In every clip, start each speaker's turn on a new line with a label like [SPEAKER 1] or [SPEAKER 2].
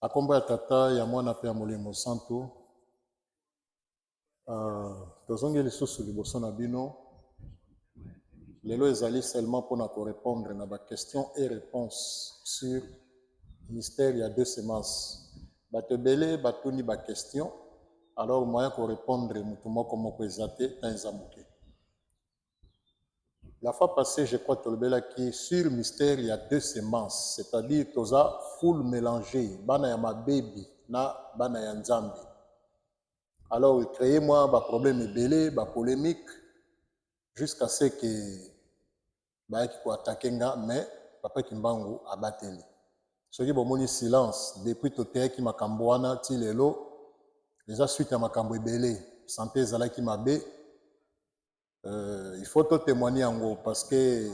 [SPEAKER 1] Na kombo ya Tata, ya Mwana mpe ya Molimo Santu, tozongi lisusu liboso na bino. Lelo ezali seulement mpona korépondre na ba questions et réponses sur mystère ya deux semences. Bato ebele batuni ba questions, alors moyen korépondre motu moko moko eza te, temps eza moke. La fois passée, je crois, tolobelaki sur mystère ya deux semences, c'est-à-dire toza foule mélangée, bana ya mabebi na bana ya Nzambe. Alors créer mwa ba problème ebele, ba polémique, jusqu'à ce que bayaki koattaquer nga, mais Papa Kimbangu abateli. Soki bomoni silence depuis toteyaki makambo wana ti lelo, eza suite ya makambo ebele. Santé ezalaki mabe. Il faut totémoigner yango, parce que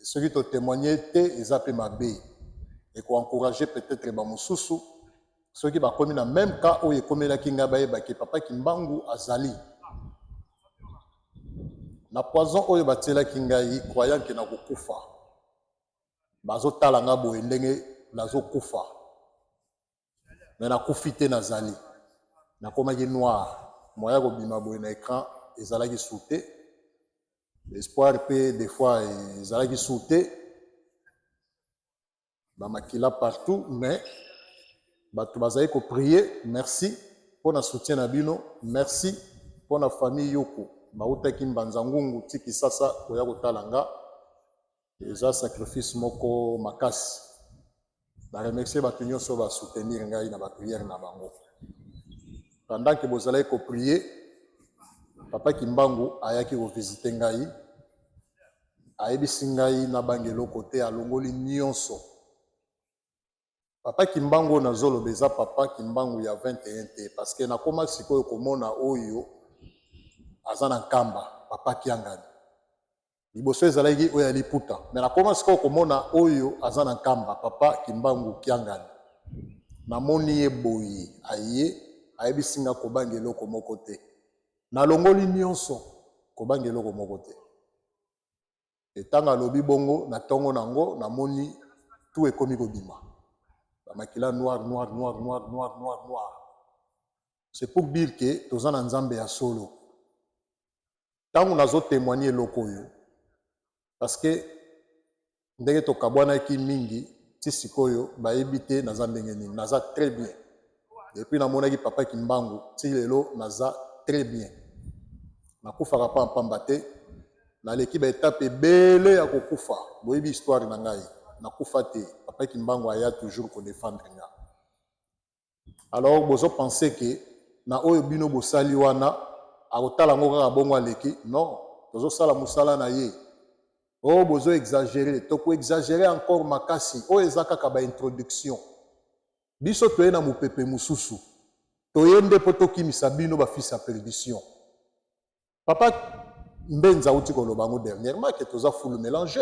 [SPEAKER 1] soki totémoigne te, eza mpe mabe, ekoencourage peut-être bamosusu, soki bakomi na même cas oyo ekomelaki ngai, bayebaki Papa Kimbangu azali na poison oyo batielaki ngai, croyant ke na kokufa. Bazotala nga boye ndenge nazokufa, me nakufi te, nazali, nakomaki noir, moya kobima boye na écran ezalaki su te, espoir mpe des fois ezalaki su te, bamakila partout, mais bato bazali koprier. Merci mpona soutien na bino, merci mpona famille Yoko bautaki Mbanza Ngungu ti Kisasa koya kotala nga. Eza sacrifice moko makasi. Baremercie bato nyonso basoutenir ngai na baprière na bango. Pendant ke bozalaki koprier, Papa Kimbangu ayaki kovisite ngai, ayebisi ngai nabanga eloko te, alongoli nyonso. Papa Kimbangu oyo nazoloba eza Papa Kimbangu ya 21 te, parce que nakóma sikoyo komona oyo aza na Nkamba, Papa Kiangani. Liboso ezalaki oyo ya liputa, me nakóma sikoyo komona oyo aza na Nkamba, Papa Kimbangu Kiangani. Namoni ye boye, aye, ayebisi nga kobanga eloko moko te, nalongoli nyonso, kobanga eloko moko te. Ntango alobi bongo na ntongo nango, namoni tu ekomi kobima bamakila noir, noir, noir, noir, noir, noir, noir. C'est pour dire que toza na Nzambe ya solo. Ntango nazotémoigne eloko oyo, parce que ndenge tokabwanaki mingi ti sikoyo, bayebi te naza ndenge nini. Naza très bien. Depuis namonaki Papa Kimbangu ti lelo, naza très bien. Nakufaka pampamba te, naleki baétape ebele ya kokufa. Boyebi histoire na ngai, nakufa te. Papa Kimbangu aya toujours kodéfendre nga. Alors bozopense ke na oyo bino bosali wana, akotala yango kaka bongo aleki? Non, tozosala mosala na ye. Oyo bozo exagérer, tokoexagérer encore makasi. Oyo eza kaka baintroduction. Biso toye na mopepe mosusu, toye nde mpo tokimisa bino bafils ya perdition. Papa Mbenza auti koloba yango dernièrement ke toza foule mélange.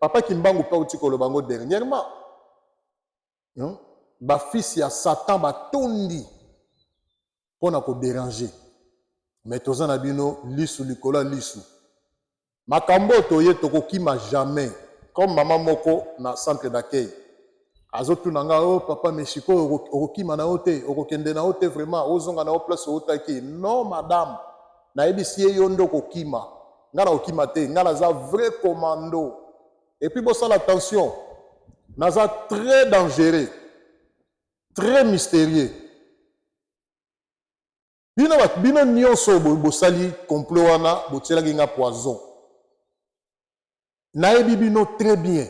[SPEAKER 1] Papa Kimbangu mpe auti koloba yango dernièrement, Bafils ya Satan batondi mpona kodéranger, mais toza na bino lisu likolo ya lisu. Makambo oyo toye, tokokima jamais. Comme mama moko na centre d'accueil azotuna nga: "O oh, papa, mais sikoyo okokima na yo te, okokende na yo te, vraiment ozonga na yo place outaki?" Non madame, nayebisi ye: "Yo nde okokima, nga na okima te. Nga naza vrai commando. Et puis bosala attention, naza très dangereux, très mystérieux. Bino bino nyonso bosali complot wana, botielaki nga poison, nayebi bino très bien.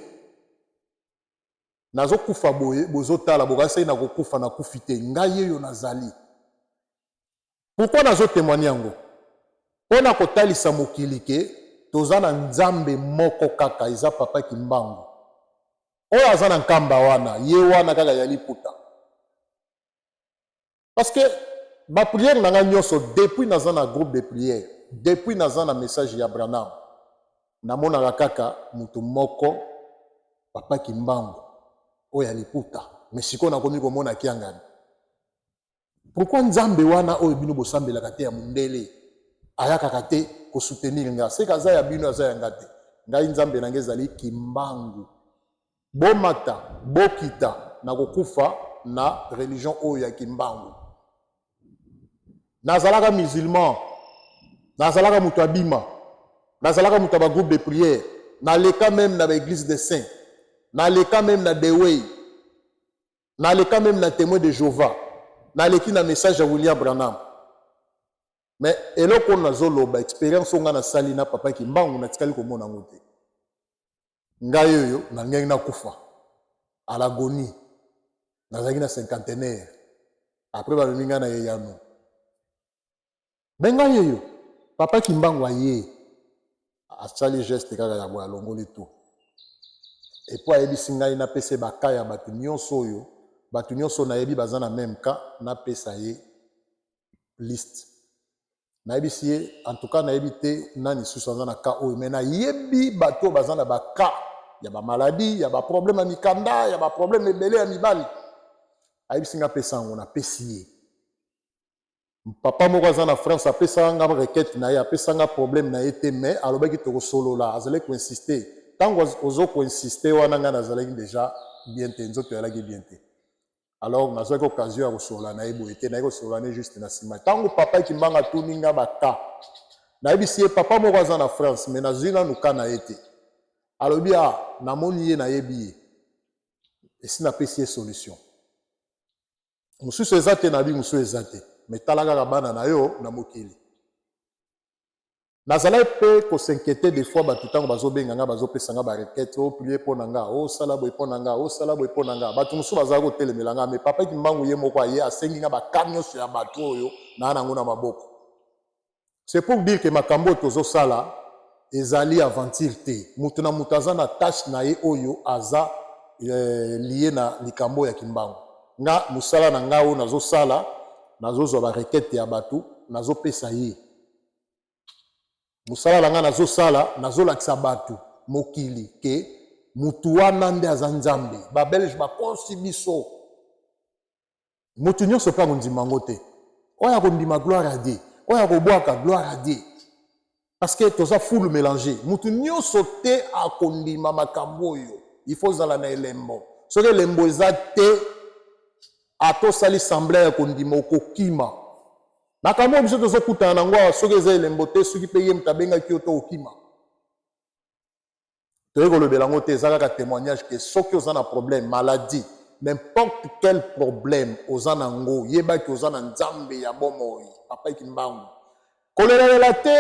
[SPEAKER 1] Nazokufa boye, bozotala, bokasai na kokufa, nakufi te. Ngai oyo nazali." Pourquoi nazotémoigne yango? Mpo na kotalisa mokili ke toza na Nzambe moko kaka, eza Papa Kimbangu oyo aza na Nkamba wana, ye wana kaka ya liputa. Parce que baprière na ngai nyonso depuis naza na groupe de prière, depuis naza na message ya Branham, namonaka kaka moto moko, Papa Kimbangu oyo ya liputa. Mais sikoyo nakomi komona Kiangani. Pourquoi Nzambe wana oyo bino bosambelaka te, ya mondele, ayakaka te kosoutenir nga? Seka aza ya bino, aza ya nga te. Ngai Nzambe na ngai ezali Kimbangu. Bomata, bokita, nakokufa. na religion oyo ya Kimbangu. Nazalaka musulman, nazalaka moto ya bima, nazalaka moto ya bagroupe de prière, naleka même na baéglise de saint, naleka même na dewey, naleka même na Témoin de Jéhovah, naleki na message ya William Branham. Mais eloko oyo nazoloba, expérience oyo ngai nasali na papa Kimbangu, natikali komona yango te. Ngai oyo nalingaki nakufa à l'agonie, nazalaki na cinquantenaire, après bamemi ngai na eyano. Me ngai oyo, papa Kimbangu aye, asali geste kaka ya boye, alongoli to et puis ayebisi ngai napesa ye bacas ya bato nyonso oyo, bato nyonso nayebi baza na même cas, napesa ye liste. Nayebisi ye: en tout cas, nayebi te nani susu aza na cas oyo, mais nayebi bato oyo baza na bacas ya bamaladi, ya baproblème ya mikanda, ya baproblème ebele ya mibali. Ayebisi nga apesa yango, napesi ye. Papa moko aza na France, apesaka nga requête na ye, apesanga problème na ye te, mais alobaki tokosolola. Azalaki koinsiste. Ntango ozo koinsiste wana, ngai nazalaki déjà bien te, nzoto ezalaki bien te. Alors nazwaki occasion ya kosolola na ye boye te, naye kosolola ne juste na nsima. Ntango papa Kimbangu atuni nga bacas, nayebisi ye papa moko aza na France, mais nazwi nanu cas na ye te. Alobi: a namoni ye, nayebi ye, esi napesi ye solution. Mosusu eza te, nayebi mosusu eza te, mais tala kaka bana na yo na mokili. Nazalaki mpe kos'inquiéter des fois. Bato ntango bazobenga nga, bazopesa nga barequête: oprie mpo na nga, osala boye mpo na nga, osala boye mpo na nga. Bato mosusu bazalaki kotelemela nga, mais papa Kimbangu ye moko aye, asengi nga bacas nyonso ya bato oyo naa nango na maboko. C'est pour dire que makambo oyo tozosala ezali aventure te. Moto na moto aza na tâche na ye oyo aza lié na likambo ya Kimbangu. Nga, mosala na nga oyo nazosala, nazozwa barequête ya bato, nazopesa ye. Mosala na ngai nazosala, nazolakisa bato mokili ke mutu wana nde aza Nzambe. Babelge bakosi biso. Motu nyonso mpe akondima yango te. Oyo akondima, gloire à Dieu; oyo akobwaka, gloire à Dieu, parce que toza foule mélange. Motu nyonso te akondima makambo oyo. Il faut ozala na elembo. Soki elembo eza te, ata osali semblant ya kondima, okokima makambo oyo biso tozokutana nango awa. Soki eza elembo te, soki mpe ye moto abengaki yo to, okima. Toyei kolobela yango te, eza kaka témoignage ke soki oza na problème, maladie, n'importe quel problème oza nango, yebaki oza na Nzambe ya bomoi, papa Kimbangu. Kolelalela te,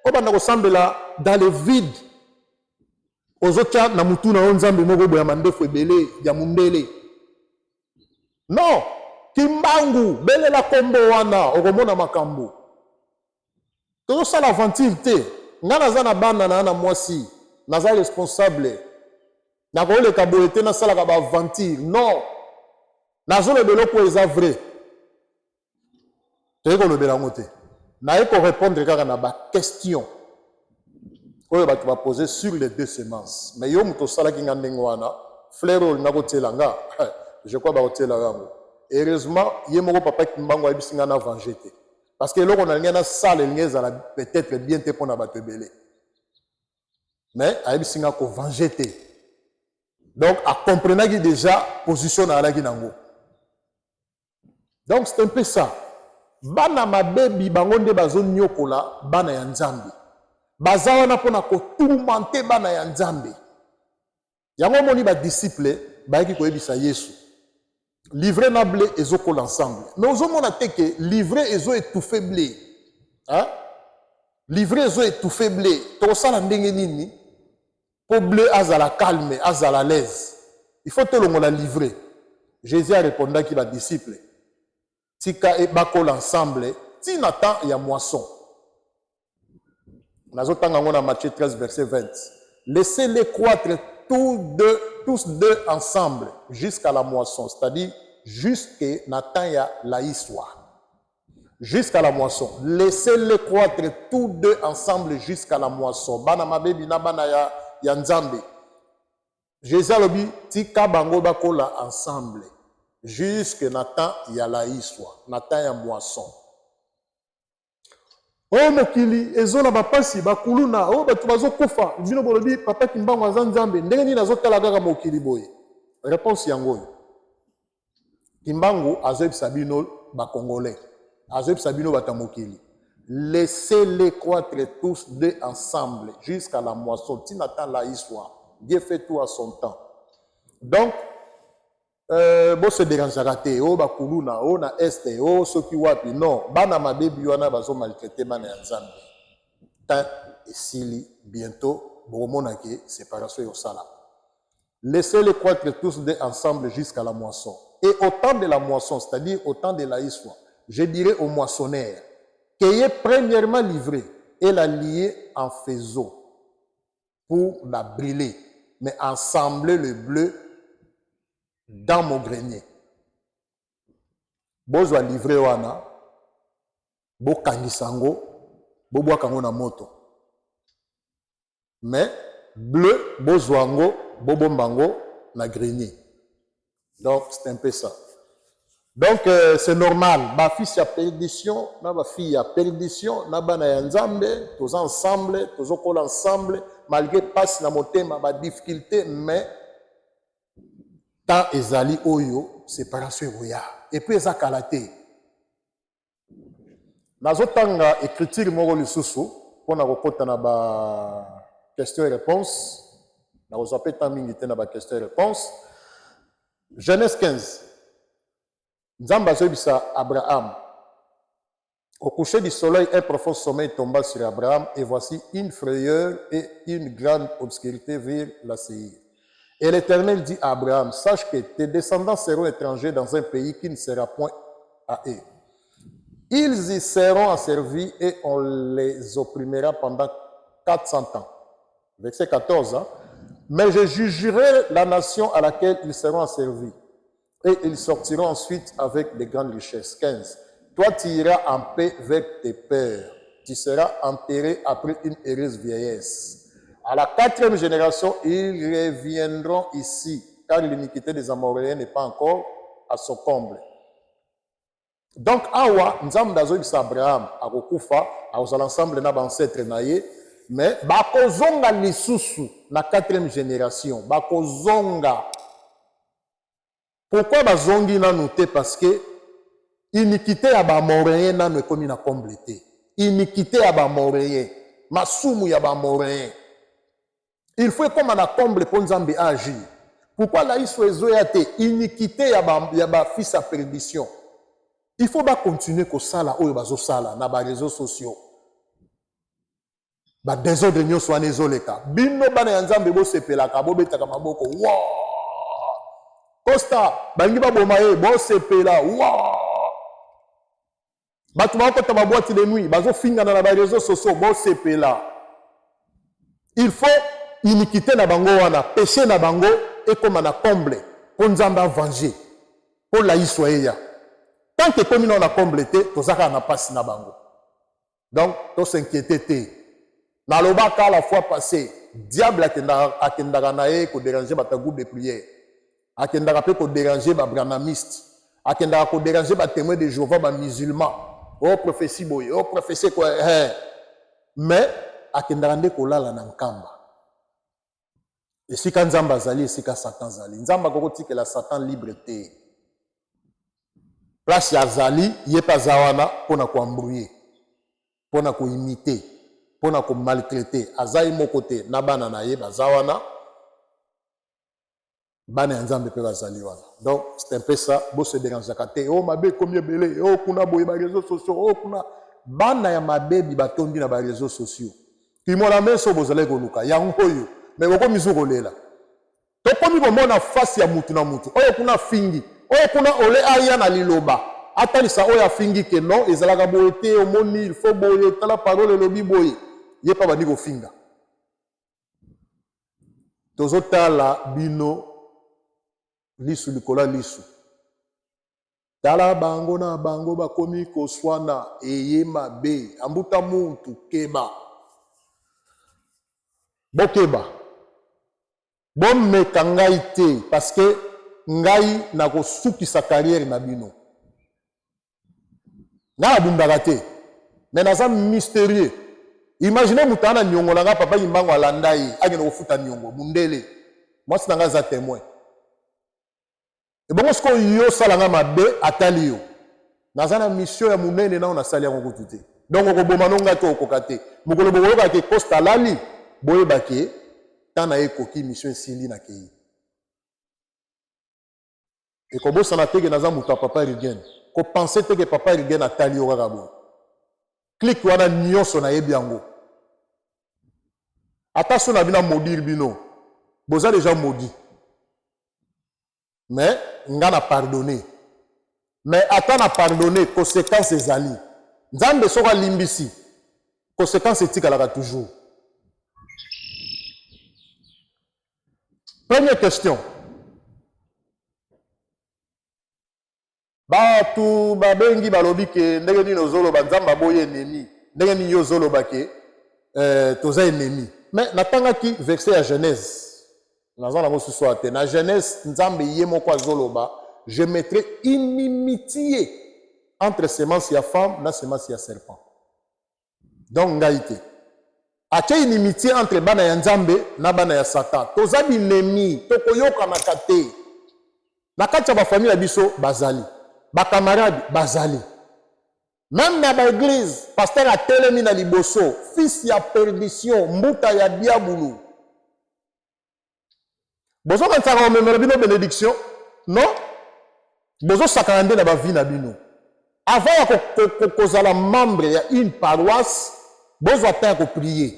[SPEAKER 1] obanda kosambela dans le vide, ozotya na mutu na yo nzambe moko boya mandefu ebele ya mundele. Non, Kimbangu, belela nkombo wana, okomona makambo. Tozosala aventure te. Ngai naza na bana na mwasi, naza responsable, nakoleka boye te, nasalaka baaventure. Non, nazoloba eloko oyo eza vrai. Toyei kolobela yango te, naye korépondre kaka na baquestion oyo bato bapose sur les deux semences. Mais yo moto osalaki nga ndenge wana, fleur oyo olinga kotiela nga, je crois bakotiela yango. Heureusement, ye moko papa Kimbangu ayebisi nga na venger te, parce que eloko nalingi nasala elingi ezala peut-être bien te mpo na bato ebele. Mais ayebisi nga kovenger te, donc acomprenaki déjà position nayalaki nango. Donc c'est un peu ça. Bana mabebi, bango nde bazonyokola bana ya Nzambe. Baza wana mpona kotourmenter bana ya Nzambe. Yango omoni badisciple bayaki koyebisa Yesu: l'ivraie na blé ezokola ensemble, mais ozomona te ke l'ivraie ezoétouffe blé, hein? L'ivraie ezoétouffe blé, tokosala ndenge nini mpo blé azala calme, azala à l'aise? Il faut tolongola l'ivraie. Jésus arépondaki badisciple: tika e bakola ensemble ntina temps ya moisson. Nazotanga yango na Matthieu 13 verset 20: laissez-les croître tous deux ensemble jusqu'à la moisson, c'est-à-dire jusque na temps ya la histoire, jusqu'à la moisson. Laissez-les croître tous deux ensemble jusqu'à la moisson. Bana mabebi na bana ya Nzambe, Jésus alobi: tika bango bakola ensemble jusque na temps ya la histoire, na temps ya moisson. Oyo mokili ezola bapasi, bakuluna oyo, bato bazokufa. Bino bolobi papa Kimbangu aza Nzambe, ndenge nini azotala kaka mokili boye? Réponse yango oyo. Kimbangu azoyebisa bino ba Congolais, azoyebisa bino bato ya mokili, laissez-les croître tous deux ensemble jusqu'à la moisson, tina temps la histoire. Dieu fait tout à son temps. Donc, bo se dérangeaka te, oyo bakuluna, oyo na Est, oyo soki wapi, non, bana mabebi wana bazo maltraiter bana ya Nzambe. Temps esili, bientôt bokomona ke séparation ekosala. Laissez-les croître tous deux ensemble jusqu'à la moisson. Et au temps de la moisson, c'est-à-dire au temps de la histoire, je dirais aux moissonneurs, cueillez premièrement l'ivraie et la liez en faisceau pour la brûler, mais ensembler le blé dans mon grenier. Bozwa l'ivraie wana, bokangisa yango, bobwaka yango na moto. Mais blé, bozwa yango, bobomba yango na grenier. Donc c'est un peu ça. Donc c'est normal, bafils ya perdition na bafille ya perdition na bana ya Nzambe, toza ensemble, tozokola ensemble malgré pasi na motema, badifficulté, mais temps ezali oyo séparation ekoya. Et puis eza kala te. Nazotanga écriture moko lisusu mpona kokɔta na ba question et réponse. Nakozwa mpe temps mingi te na ba question et réponse. Genèse 15, Nzambe azoyebisa Abraham: Au coucher du soleil, un profond sommeil tomba sur Abraham, et voici, une frayeur et une grande obscurité virent la saisir. Et l'Éternel dit à Abraham: Sache que tes descendants seront étrangers dans un pays qui ne sera point à eux. Ils y seront asservis et on les opprimera pendant 400 ans. Verset 14. Hein? Mais je jugerai la nation à laquelle ils seront asservis et ils sortiront ensuite avec de grandes richesses. 15. Toi, tu iras en paix vers tes pères. Tu seras enterré après une heureuse vieillesse. À la quatrième génération, ils reviendront ici, car l'iniquité des Amoréens n'est pas encore à son comble. Donc, awa, Nzambe azoyebisa Abraham, akokufa, akozala ensemble na baancêtre na ye, mais bakozonga lisusu na quatrième génération, bakozonga. Pourquoi bazongi nanu te? Parce que iniquité ya baamoréen nanu ekomi na comble te. Iniquité ya baamoréen, masumu ya baamoréen, il faut ekóma na comble mpo Nzambe agir. Pourquoi laiso ezoya te? Iniquité ya bafils ya perdition, il faut bacontinue kosala oyo bazosala na baréseaux sociaux, badésordre nyonso wana ezoleka. Bino bana ya Nzambe bosepelaka, bobetaka maboko wa Costa, balingi baboma ye, bosepela wa bato bakota baboîte de nuit, bazofingana na baréseaux sociaux, bosepela. Il faut iniquité na bango wana, péché na bango ekóma na comble mpo Nzambe avenger, mpo laiswa eya. Tant que ekomi nao na comble te, toza kaka na mpasi na bango. Donc tos'inquiéter te. Nalobaka la fois passée, diable akendaka na ye kodéranger bato ya groupe de prière, akendaka mpe kodéranger babranhamiste, akendaka kodéranger batémoin de Jéhovah, bamusulman, o prophétie boye, o prophétie ko eh. Mais akendaka nde kolala na Nkamba, esika Nzambe azali, esika Satan azali. Nzambe akokotikela Satan libre te. Place azali, ye mpe aza wana mpona koembrouiller, mpona koimiter, mpona komaltraiter. Aza ye moko te, na bana na ye baza wana, bana ya Nzambe mpe bazali wana. Donc c'est un peu ça. Bose dérangeaka te. O mabe ekomi ebele, o kuna boye, baréseaux sociaux, o kuna bana ya mabebi batondi na baréseaux sociaux. Kimona meso bozalaki koluka yango oyo, me bokomi zu kolela. Tokomi komona face ya mutu na mutu. Oyo kuna afingi, oyo kuna ole aya na liloba atalisa oyo afingi ke non, ezalaka boye te, omoni, il faut boye, tala parole elobi boye, ye mpe abandi kofinga. Tozotala bino lisu likolo ya lisu. Tala bango na bango bakomi koswana, eye mabe ambuta muntu. Keba, bokeba, bomeka ngai te, parce que ngai nakosukisa carrière na bino. Ngai nabundaka te, mais naza mystérieux. Imagine moto ana niongo na ngai, papa Kimbangu alanda ye, akende kofuta niongo. Mundele mwasi na ngai aza témoin. Ebongo sikoyo yo osala nga mabe atali yo. Naza na mission ya munene nao nasali yango kutu te. Donc okoboma no nga te okoka te. Mokolo bokoyoka ke Costa alali, boyeba ke temps na ye ekoki, mission esili nakeyi. Et kobosana te ke naza moto ya papa Rigen. Ko penser te ke papa Rigen atali yo kaka boye. Clique wana nionso nayebi yango. Ata so na bino maudire bino, boza deja maudit. Mais nga na pardonner. Mais ata na pardonner, consequence ezali. Nzambe soki alimbisi, consequence etikalaka toujours. Première question. Bato babengi balobi ke ndenge nini ozoloba Nzambe aboyi ennemi, ndenge nini yo ozoloba ke eh, toza ennemi. Mais natangaki verset ya Genèse, naza nango susu awa te. Na Genèse Nzambe ye moko azoloba je mettrai inimitié entre semence ya femme na semence ya serpent. Donc ngai te. Atie inimitié entre bana ya Nzambe na bana ya Satan. Toza binemi, tokoyokanaka te. Na kati ya ba famille na biso bazali, ba camarades bazali. Meme na ba eglise, pasteur atelemi na liboso, fils ya perdition, mbuta ya diabulu. Bozokanisaka komemela bino benediction? Non, bozosakana nde na ba vie na bino. Avant ya kozala membre ya une paroisse, bozwa temps ya ko prier.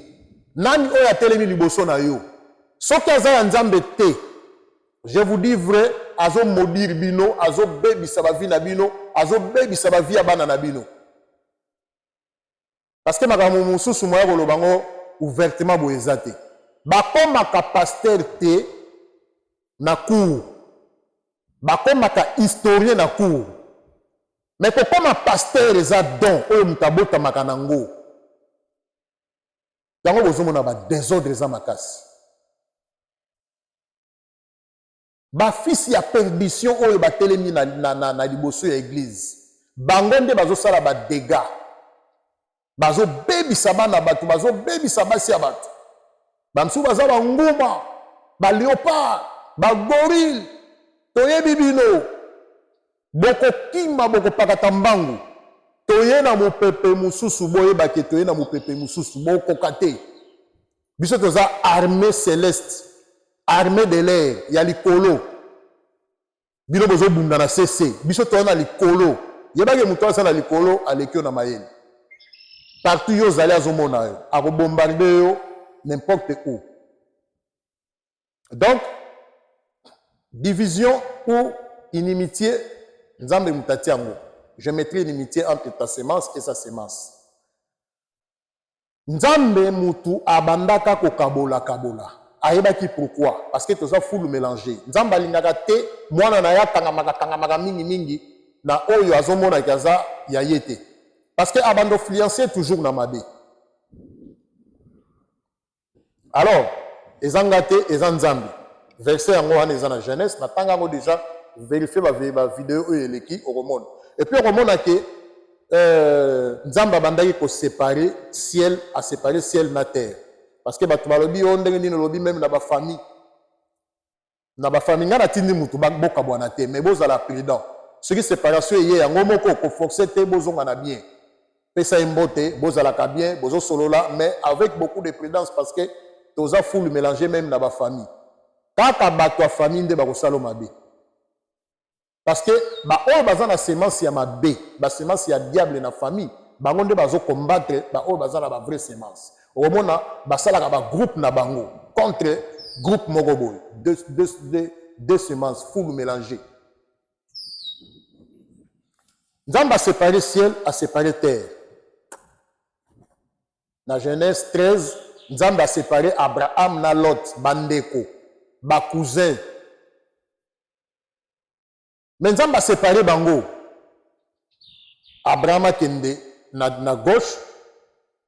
[SPEAKER 1] Nani oyo atelemi liboso na yo? Soki aza ya Nzambe te, je vous dis vrai, azo maudire bino, azo bebisa ba vie na bino, azo bebisa ba vie ya bana na bino. Parce que makambo mosusu moya koloba ngo ouvertement boye eza te. Bakomaka pasteur te na cour. Bakomaka historien na cour. Mais kokoma pasteur eza don oyo moto abotamaka na ngo. Yango bozomona ba desordre eza makasi. Ba fils ya perdition oyo batelemi na, na, na, na liboso ya eglise, bango nde bazosala ba degats, bazobebisa bana bato, bazobebisa basi ya bato. Bamosusu baza banguma, ba leopard, ba gorille, toyebi bino. Bokokima, bokopakata mbangu. Toye na mopepe mosusu, boyeba ke toye na mopepe mosusu, bokoka te. Biso toza armee celeste, armee de l'air ya likolo. Bino bozobunda na CC, biso toza na likolo. Yebake moto aza na likolo aleki yo na mayele. Partout yo ozali azomona yo, akobombarde yo n'importe où. Donc division ou inimitié, Nzambe moto atia yango. Je mettrai inimitié entre ta semence et sa semence. Nzambe mutu abandaka kokabola kabola ayebaki pourquoi parce que toza fulu melange Nzambe alingaka te mwana na ye akangamaka kangamaka mingi mingi na oyo azomona ke aza ya ye te parce que abanda ofluence toujours na mabe alors eza nga te eza Nzambe verset yango wana eza na Genèse natanga yango deja verifie ba, ba video oyo eleki okomona et puis okomona ke euh, Nzambe abandaki ko séparer ciel a séparer ciel na terre parce que bato balobi yo ndenge nini olobi meme na ba famille na ba famille nga natindi mutu bokabwana te mais bozala prudent soki separation eye yango moko ko forcer te bozonga na bien pesa ye mbote bozalaka bien bozosolola mais avec beaucoup de prudence parce que toza full mélange meme na ba famille kaka bato ya famille nde bakosala mabe. Parce que ba oyo baza na semence ya mabe, ba semence ya diable na famille, bango nde bazo combattre ba oyo baza na ba vraie semence. Okomona basalaka ba groupe na bango contre groupe moko boye. Deux, deux, deux, deux semences full mélangées. Nzambe a séparé ciel, a séparé terre. Na Genèse 13, Nzambe a séparé Abraham na Lot, bandeko, ba cousins. Mais Nzambe a séparé bango. Abraham akende na, na gauche,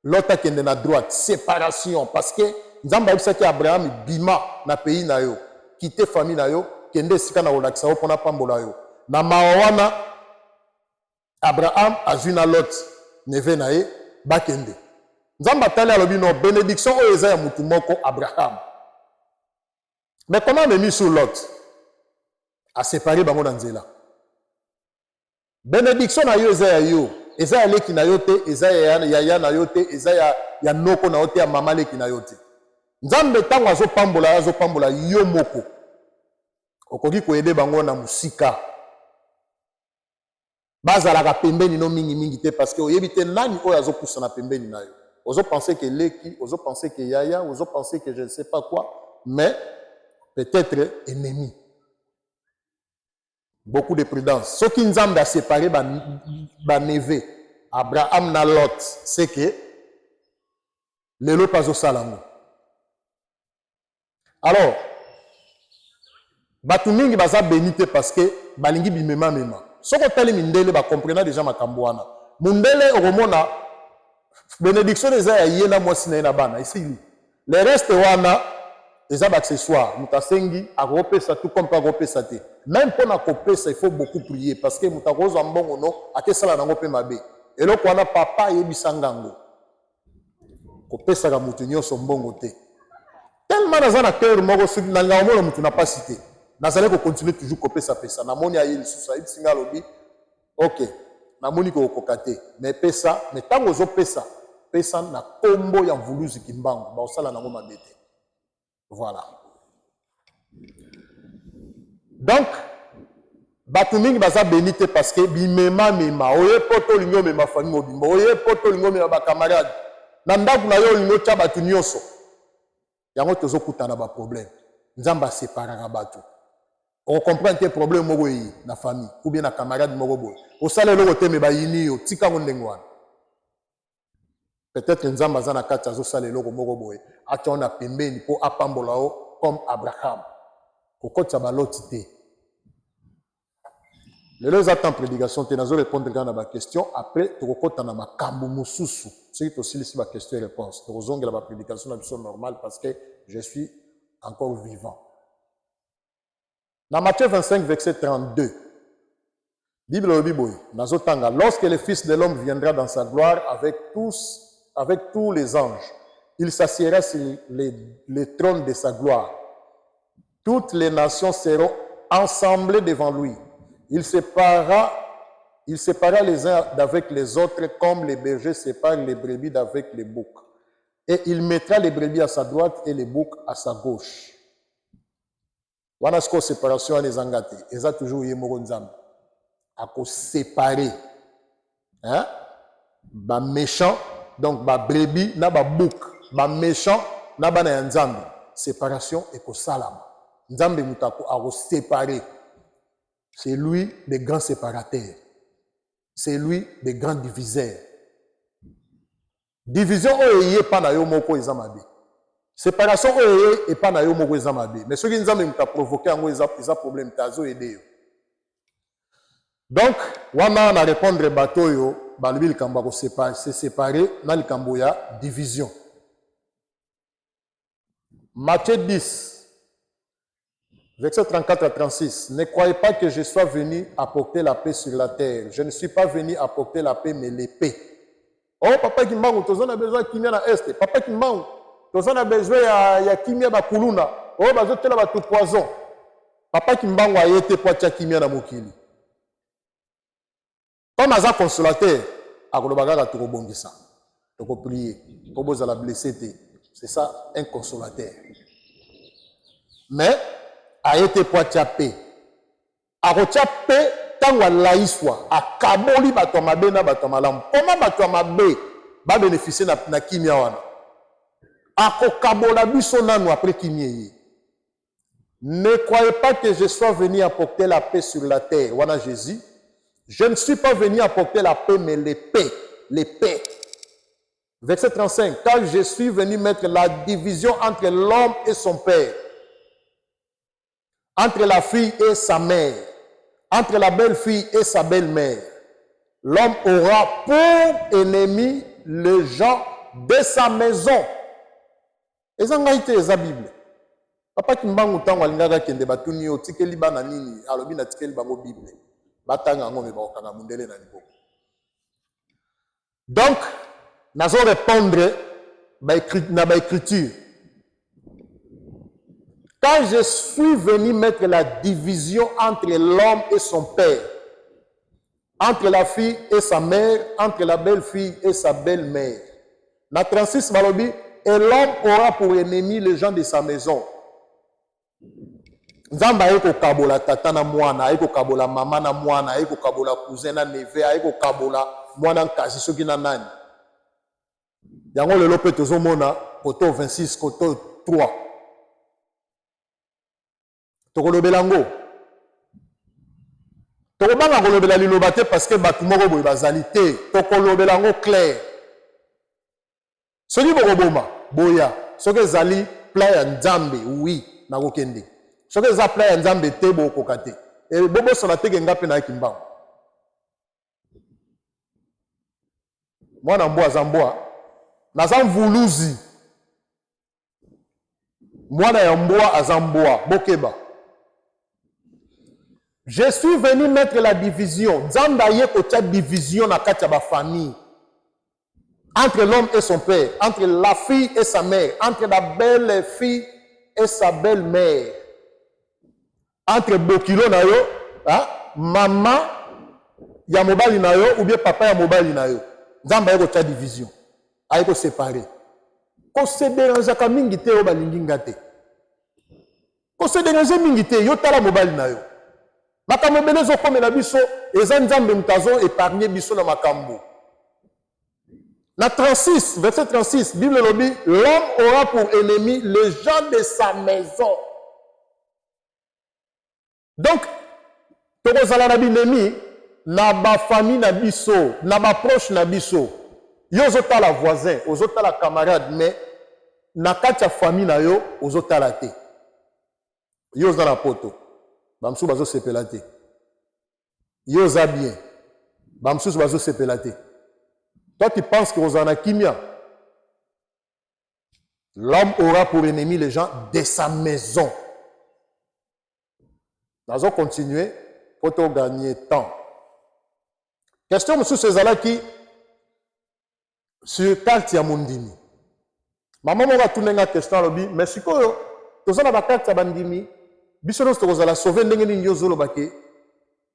[SPEAKER 1] Lot akende na droite. Séparation parce que Nzambe ayebisaki Abraham bima na pays na yo, quitter famille na yo, kende esika na kolakisa yo mpona pambola yo. Na mawa wana Abraham azwi na Lot neveu na ye bakende. Nzambe atali alobi no benediction oyo eza ya mutu moko Abraham. Mais comment amemi sur Lot? Asepare bango na nzela. Benediction na yo eza ya yo, eza ya leki na yo te, eza ya yaya na yo te, eza ya, ya noko na yo te, ya mama leki na yo te. Nzambe ntango azopambola yo, azopambola yo moko. Okoki koyede bango na mosika, bazalaka pembeni no mingi mingi te, parce que oyebi te nani oyo azopusana pembeni na yo. Ozo penser que leki, ozo penser que yaya, ozo penser que je ne sais pas quoi, mais peut-être ennemi. Beaucoup de prudence. Soki Nzambe a séparé ba, ba neveu Abraham na Lot, c'est que lelo mpe azosala yango. Alors, bato mingi baza beni te parce que balingi bimemamema. Soki otali mindele bacomprena deja makambo wana. Mundele okomona benediction eza ya ye na mwasi na ye na bana, esili. Le reste wana eza ba accessoire, moto asengi akopesa tout comme mpe akopesa te. Même mpo na kopesa, il faut beaucoup prier parce que moto akozwa mbongo no akesala nango mpe mabe. Eloko wana papa ayebisa ngango, kopesaka moto nyonso mbongo te. Tellement naza na cœur moko, soki nalingaka komona moto na pasi te, nazali kocontinue toujours kopesapesa. Namoni aye lisusu, ayebisi nga, alobi: "Ok, namoni kokoka te, mais pesa." Mais ntango ozopesa, pesa na nkombo ya Mvuluzi Kimbangu, baosala nango mabe te. Voilà. Donc bato mingi baza beni te parce que bimemamema. Oye poto, olingi omema famille mobimba. Oye poto, olingi omema bacamarade na ndako na yo, olingi otya bato nyonso. Yango tozokutana baproblème. Nzambe aseparaka bato. Okocomprendre te, problème moko eyi na famille ou bien na camarade moko boye, osala eloko te, me bayini yo. Tika yango ndenge wana. Peut-être Nzambe aza na kati, azosala eloko moko boye, atya na pembeni mpo apambola yo comme Abraham. Kokotisa baloti te. Lelo eza temps prédication te, nazorépondre kaka na baquestion. Après tokokɔta na makambo mosusu. Soki tosilisi baquestion et réponse, tokozongela baprédication na biso normal, parce que je suis encore vivant. Na Matthieu 25 verset 32, Bible elobi boye, nazotanga: "Lorsque le Fils de l'homme viendra dans sa gloire avec tous les anges, il s'assiera sur le trône de sa gloire. Toutes les nations seront assemblées devant lui. Il séparera les uns d'avec les autres comme les bergers séparent les brebis d'avec les boucs. Et il mettra les brebis à sa droite et les boucs à sa gauche." Wana sikoyo séparation wana ezanga te, eza toujours ye moko Nzambe akosépare, hein? Baméchant, donc babrebis na babouc, baméchant na bana ya Nzambe, séparation ekosalama. Nzambe moto akosépare. C'est lui le grand séparateur, c'est lui le grand diviseur. Division oyo eye epa na yo moko eza mabe, séparation oyo eye epa na yo moko eza mabe, mais soki Nzambe moto aprovoke yango, eza problème te, azoyede yo. Donc wana na répondre bato oyo balobi likambo ya kose séparer na likambo ya division. Matthieu 10 verset 34 à 36: "Ne croyez pas que je sois venu apporter la paix sur la terre. Je ne suis pas venu apporter la paix, mais l'épée." Oh papa Kimbangu, toza na besoin ya kimia na Est. Papa Kimbangu, toza na besoin ya kimia. Bakuluna oyo bazotela bato poison. Papa Kimbangu aye te po atia kimia na mokili. Comme aza consolateur, akoloba kaka: "Tokobongisa, tokoprie mpo bozala blessé te." C'est ça un consolateur. Mais aye te po atia paix. Akotia paix ntango alaiswa, akaboli bato ya mabe na bato ya malamu. Koma bato ya mabe babénéficie na kimia wana, akokabola biso nanu, après kimia eye. "Ne croyez pas que je sois venu apporter la paix sur la terre." Wana Jésus. "Je ne suis pas venu apporter la paix, mais l'épée." L'épée. Verset 35. "Car je suis venu mettre la division entre l'homme et son père, entre la fille et sa mère, entre la belle-fille et sa belle-mère. L'homme aura pour ennemi les gens de sa maison." Eza ngai te, eza Bible. Papa Kimbangu, ntango alingaki akende, batuni yo: "Otikeli bana nini?" Alobi: "Natikeli bango Bible, batanga yango, me bakokanga mondele na liboko." Donc nazo répondre na baécriture. Quand je suis venu mettre la division entre l'homme et son père, entre la fille et sa mère, entre la belle-fille et sa belle-mère. Na 36 balobi, et l'homme aura pour ennemi les gens de sa maison. Nzambe aye kokabola tata na mwana, aye kokabola mama na mwana, aye kokabola cousin na neveu, aye kokabola mwana nkasi soki na nani. Yango lelo mpe tozomona koto 26 koto 3 tokolobela yango. Tokobanga kolobela liloba te parce que bato moko boye bazali te. Tokolobela yango clair. Soki bokoboma, boya. Soki ezali plan ya Nzambe, oui, nakokende. Soki eza plan ya Nzambe te, bokokoka te. E, bobosana te ke nga mpe nayaki mbangu. Mwana mbwa aza mbwa, naza mvuluzi. Mwana ya mbwa aza mbwa, bokeba. Je suis venu mettre la division. Nzambe aye kotia division na kati ya ba famille. Entre l'homme et son père, entre la fille et sa mère, entre la belle fille et sa belle-mère. Entre bokilo na yo, hein, mama ya mobali na yo ou bien papa ya mobali na yo. Nzambe aye kotia division. Aye ko séparer. Ko se dérangeaka mingi te oyo balingi nga te. Ko se déranger mingi te, yo tala mobali na yo. Makambo ebele ezokomela biso, eza Nzambe moto azo épargner biso na makambo. Na 36, verset 36, Bible elobi, l'homme aura pour ennemi les gens de sa maison. Donc, tokozala na binemi na ba famille na biso, na ba proche na biso. Yo ozotala voisin, ozotala camarade, mais na kati ya famille na yo ozotala te. Yo oza na poto, ba mosusu bazosepela te. Yo oza bien, ba mosusu bazosepela te. Toi tu penses que ozala na kimia? L'homme aura pour ennemi les gens de sa maison. Nazo continuer po to gagner temps. Question mosusu ezalaki sur carte ya mondimi. Mama moko atuni nga question, alobi, mais sikoyo toza na ba carte ya bandimi, biso nyonso tokozala sauve ndenge nini? Yo ozoloba ke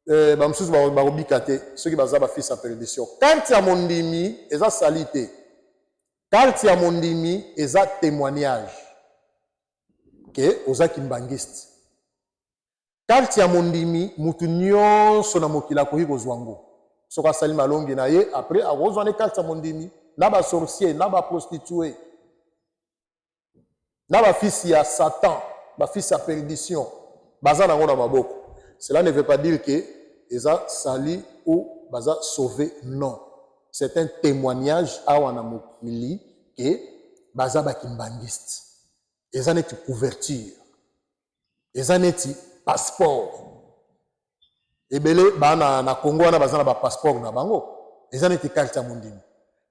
[SPEAKER 1] ba mosusu bakobika te soki baza ba fils ya perdition. Carte ya mondimi eza sali te. Carte ya mondimi eza témoignage ke oza kimbangiste. Carte ya mondimi, mutu nyonso na mokili akoki kozwa ngo. Soki asali malongi na ye, après akozwa ne carte ya mondimi, na ba sorcier, na ba prostituée, na ba fils ya Satan, ba fils ya perdition, baza nango na maboko. Cela ne veut pas dire que eza sali ou baza sauvé, non. C'est un témoignage awa na mokili ke baza ba kimbangiste. Eza neti couverture, eza neti passeport. Ebele ba na Congo wana baza na ba passeport na bango, eza neti carte ya mondimi.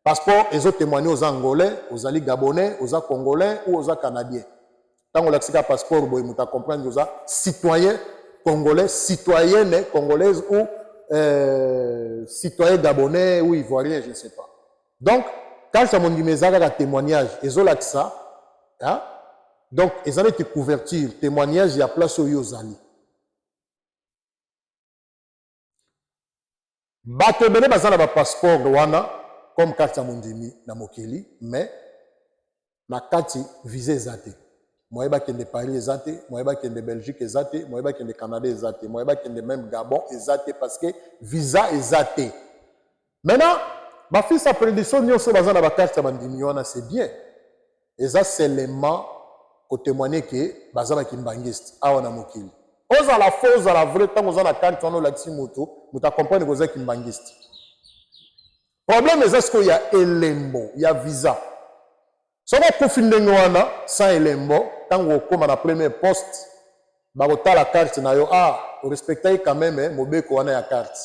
[SPEAKER 1] Passeport ezo témoigner oza angolais, ozali gabonais, oza congolais ou oza canadien. Ntango olakisika passeport boye, moto acomprendre oza citoyen congolais, citoyenne congolaise ou citoyen gabonais ou ivoirien, je ne sais pas. Donc carte ya mondimi eza kaka témoignage, ezolakisa, hein? Donc eza neti couverture, témoignage ya place oyo ozali. Bato ebele baza na bapasseport wana comme carte ya mondimi na mokili, mais na kati visa eza te. Moye bakende Paris eza te, moye bakende Belgique eza te, moye bakende Canada eza te, moye bakende même Gabon eza te, parce que visa eza te. Maintenant, bafils ya perdition nyonso baza na bacarte ya bandimi wana, c'est bien. Eza seulement kotémoigner ke baza bakimbangiste awa na mokili. Ozala faux, ozala vrai, ntango oza na carte wana, olakisi moto, moto acomprendre koza kimbangiste. Problème eza sikoyo ya elembo ya visa. Soki okufi ndenge wana sans elembo, ntango okóma na premier poste, bakotala carte na yo: ah, orespectaki quand même mobeko wana ya carte,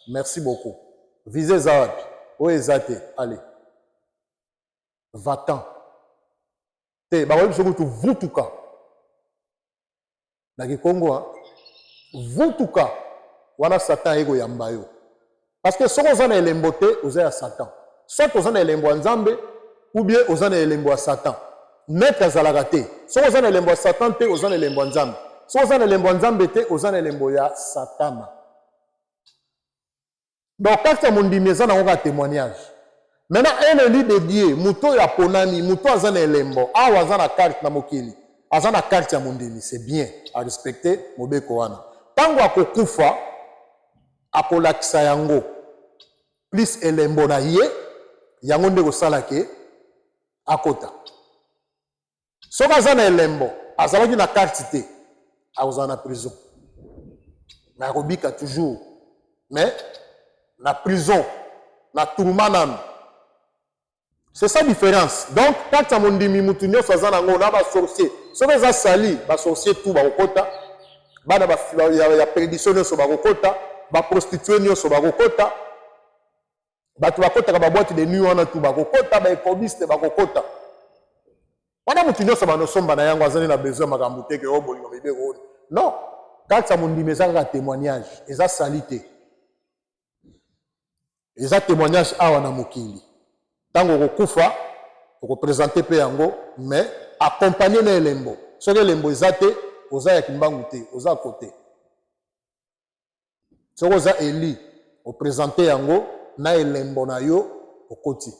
[SPEAKER 1] merci beaucoup. Visa eza wapi? Oyo eza te, allez, va-t'en. Te, bakoyebi biso kutu vutuka na kikongo, vutuka wana, Satan aye koyamba yo. Parce que soki oza na elembo te, oza ya Satan. Soit oza na elembo ya Nzambe ou bien oza na elembo ya Satan. Maître azalaka te. Soki oza na elembo ya Satan te, oza na elembo ya Nzambe. Soki oza na elembo ya Nzambe te, oza na elembo ya Satana. Donc carte ya mondimi eza nango kaka témoignage. Maintenant un élu de Dieu, moto oyo aponami, moto aza na elembo, awa aza na carte na mokili, aza na carte ya mondimi, c'est bien, a respecter mobeko wana. Ntango akokufa, akolakisa yango plus elembo na ye, yango nde kosala ke akota. Soki aza na elembo, azalaki na carte te, akozala na prison, mais akobika toujours, mais na prison, na tourment nanu. C'est ça différence. Donc carte ya mondimi, mutu nyonso aza nango, na basorcier. Soki eza sali, basorcier tout bakokota, bana ya perdition nyonso bakokota, baprostitue nyonso bakokota, bato bakotaka baboîte de nuit wana tu bakokota, baekobiste bakokota wana. Motu nyonso banosomba na yango azali na besoin makambo te ke oyo bolingo mibeko oyo. Non, carte ya mondimi eza kaka témoignage, eza sali te, eza témoignage awa na mokili. Ntango okokufa, okoprésenter mpe yango, mais accompagné na elembo. Soki elembo eza te, oza ya Kimbangu te, oza kote. Soki oza eli, oprésenter yango na elembo na yo, okoti.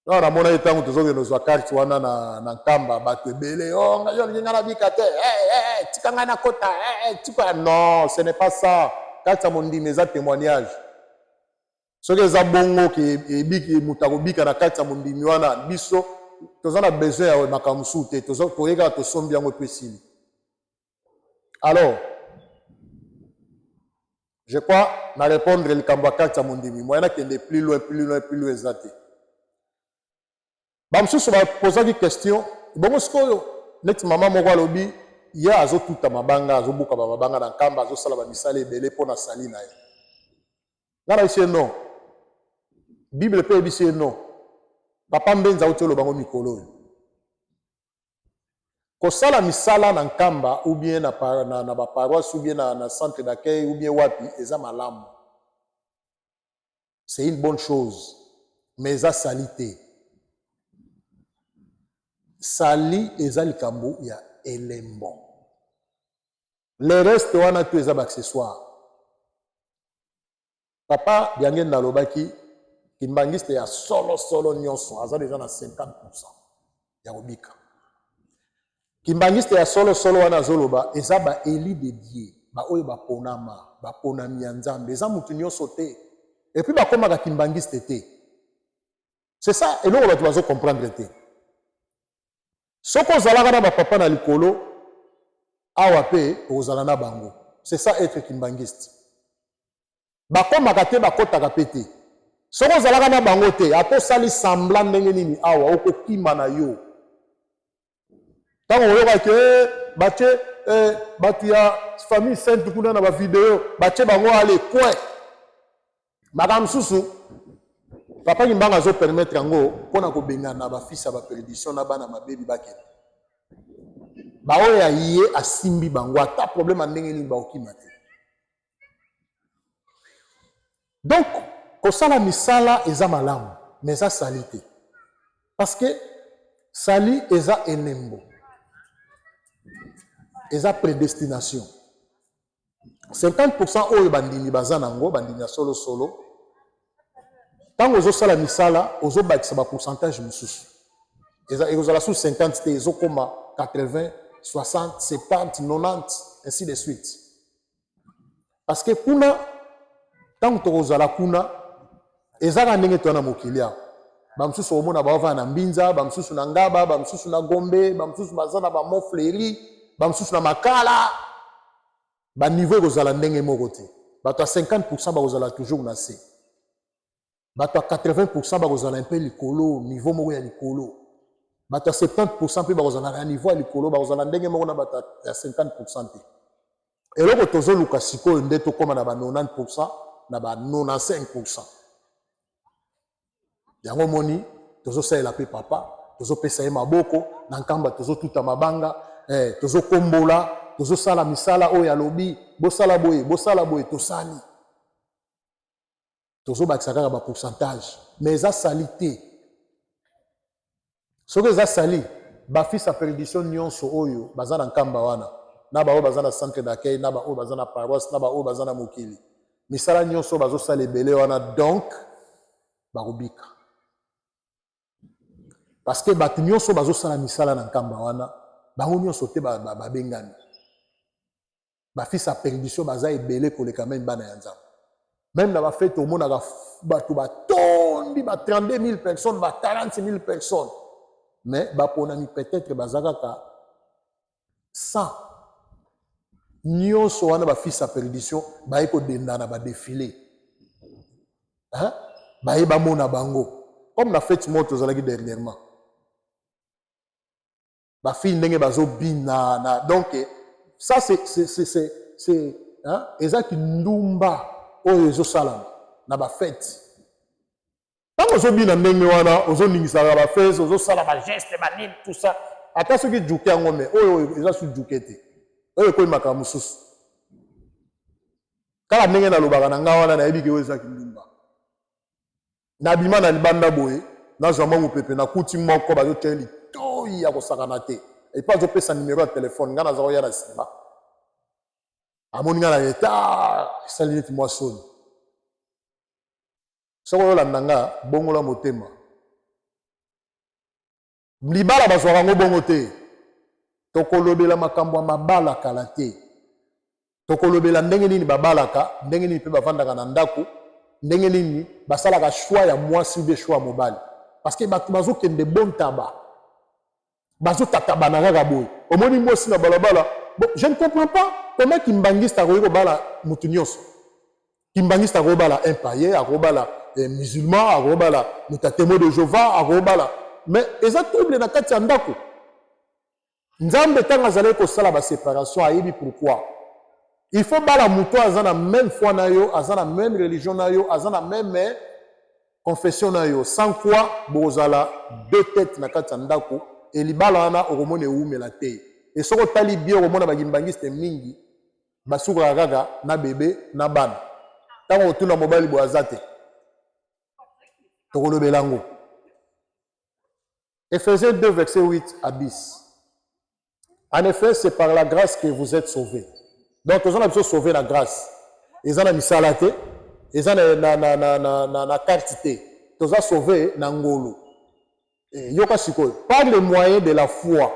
[SPEAKER 1] Awa namonaki ntango tozokende ozwa carte wana na Nkamba, bato ebele: "Oh, ngai olingi ngai nabika te, hey, hey, tika ngai nakota, hey, tika." Non, ce n'est pas ça. Carte ya mondimi eza témoignage. Soki eza bongo ke ebiki, moto akobika na kati ya mondimi wana, biso toza na besoin ya makambo mosusu te. Toye kaka, tosombi yango mpe esili. Alors je crois na répondre likambo ya carte ya mondimi. Moyen nakende plus loin, plus loin, plus loin eza te. Bamosusu bapozaki question bongo. Sikoyo neti mama moko alobi ye azotuta mabanga, azobuka bamabanga na Nkamba, azosala bamisala ebele mpo na sali na ye. Nga nayebisi ye non, Bible mpe eyebisi ye non. Papa Mbenza auti oloba ngo mikolo oyo, kosala misala na Nkamba ou bien na baparoisse ou bien na centre d'accueil ou bien wapi, eza malamu, c'est une bonne chose, mais eza sali te. Sali eza likambo ya elembo. Le reste wana to eza baaccessoire. Papa Diangenda alobaki kimbangiste ya solosolo nyonso aza deja na 50 ya kobika. Kimbangiste ya solosolo wana azoloba eza baélu de Dieu, baoyo baponama, baponami ya Nzambe. Eza motu nyonso te. Et puis bakomaka kimbangiste te. C'est ça eloko bato bazocomprendre te. Soki ozalaka na bapapa na likolo awa mpe, okozala na bango. C'est ça être kimbangiste. Bakomaka te, bakɔtaka mpe te. Soki ozalaka na bango te, ata osali semblant ndenge nini awa, okokima na yo. Ntango oyokaki batie bato ya famille sainte kuna na bavideo, batie bango ale coin, makambo mosusu papa Kimbangu azopermettre yango mpona kobengana bafils ya baperdition na bana mabebi bakende. Baoyo ya ye asimbi bango, ata problème ya ndenge nini, baokima te. Donc kosala misala eza malamu, mais eza sali te, parce que sali eza elembo, eza prédestination. 50 oyo bandimi baza nango, bandimi ya solosolo, ntango ozosala misala, ozobakisa bapourcentage mosusu. Ekozala su 50 te, ezokóma 80, 60, 70, 90, ainsi de suite. Parce que kuna, ntango tokozala kuna, ezaka ndenge toya na mokili awa. Bamosusu omona baovanda na Mbinza, bamosusu na Ngaba, bamosusu na Gombe, bamosusu baza na bamont Fleury, bamosusu na Makala. Baniveau ekozala ndenge moko te. Bato ya 50 bakozala toujours na se, bato ya 80 bakozala mpe likolo, niveau moko ya likolo, bato ya 70 mpe bakozala na niveau ya likolo. Bakozala ndenge moko na bato ya 50 te. Eloko tozoluka sikoyo nde tokóma na ba 90, na ba 95. Yango moni tozosalela mpe papa, tozopesa ye maboko na Nkamba, tozotuta mabanga, tozokombola, tozosala misala oyo alobi bosala boye, bosala boye, tosali, tozobakisa kaka bapourcentage, mais eza sali te. Soki eza sali, ba fils ya perdition nionso oyo baza na Nkamba wana, na ba oyo baza na centre d'accueil, na ba oyo baza na paroisse, na ba oyo baza na mokili, misala nionso oyo bazosala ebele wana donc bakobika. Parce que bato nionso bazosala misala na Nkamba wana, bango nionso te babengami. Ba fils ya perdition baza ebele koleka meme bana ya Nzambe. Meme na ba fete omonaka bato batondi ba 32 000 personnes, ba 40 000 personnes. Mais baponami peut-être baza kaka 100. Nyonso wana ba fils ya perdition baye kodenda na ba defile. Hein? Baye bamona bango. Comme na fete moko tozalaki dernièrement. Ba filles ndenge bazo bina na donc ça c'est c'est c'est c'est hein eza kindumba oyo ezo salama na ba fete. Tango ozo bina ndenge wana ozo ningisaka ba fesse ozo sala ba geste ba nini tout ça ata soki djuke yango mais oyo eza su djuke te oyo ekomi makambo mosusu. Kaka ndenge nalobaka na nga wana nayebi ke oyo eza kindumba. Nabima na libanda boye, nazwa mwa mopepe, nakuti moko bazotia ye litoyi ya kosakana te. Epuis azopesa numero ya telefone, ngai naza koya na nsima. Amoni ngai na eta, esali neti mwa soni. Soki ozolanda nga, bongola motema. Libala bazwaka yango bongo te. Tokolobela makambo ya mabala kala te. Tokolobela ndenge nini babalaka, ndenge nini pe bavandaka na ndako, ndenge nini basalaka choix ya mwasi ou bien choix ya mobali. Parce que bato bazokende bo ntaba. Bazotatabana kaka boye. Omoni mwasi na balabala, bon, je ne comprends pas comment kimbanguiste akoki kobala mutu nionso. Kimbanguiste akobala un paien, akobala eh, musulman, akobala moto ya temoin de Jehovah, akobala mais eza trouble na kati ya ndako. Nzambe ntango azalaki kosala ba separation ayebi pourquoi. Il faut bala moto aza na même foi na yo, aza na même religion na yo, aza na même eh, confession na yo, sans quoi bokozala deux têtes na kati ya ndako et libala wana okomona ewumela te. Et soki otali bien okomona ba kimbanguiste mingi Basukaka kaka na bebe na bana. Tango otuna mobali boye aza te. Tokolobela yango. Ephésiens 2, verset 8 à 10. En effet, c'est par la grâce que vous êtes sauvés. Donc, toza na biso sauvé na grâce. Eza na misala te, eza na, na, na, na, na, na, na carte te. Toza sauvé na ngolu. Eh, yoka sikoyo, par le moyen de la foi.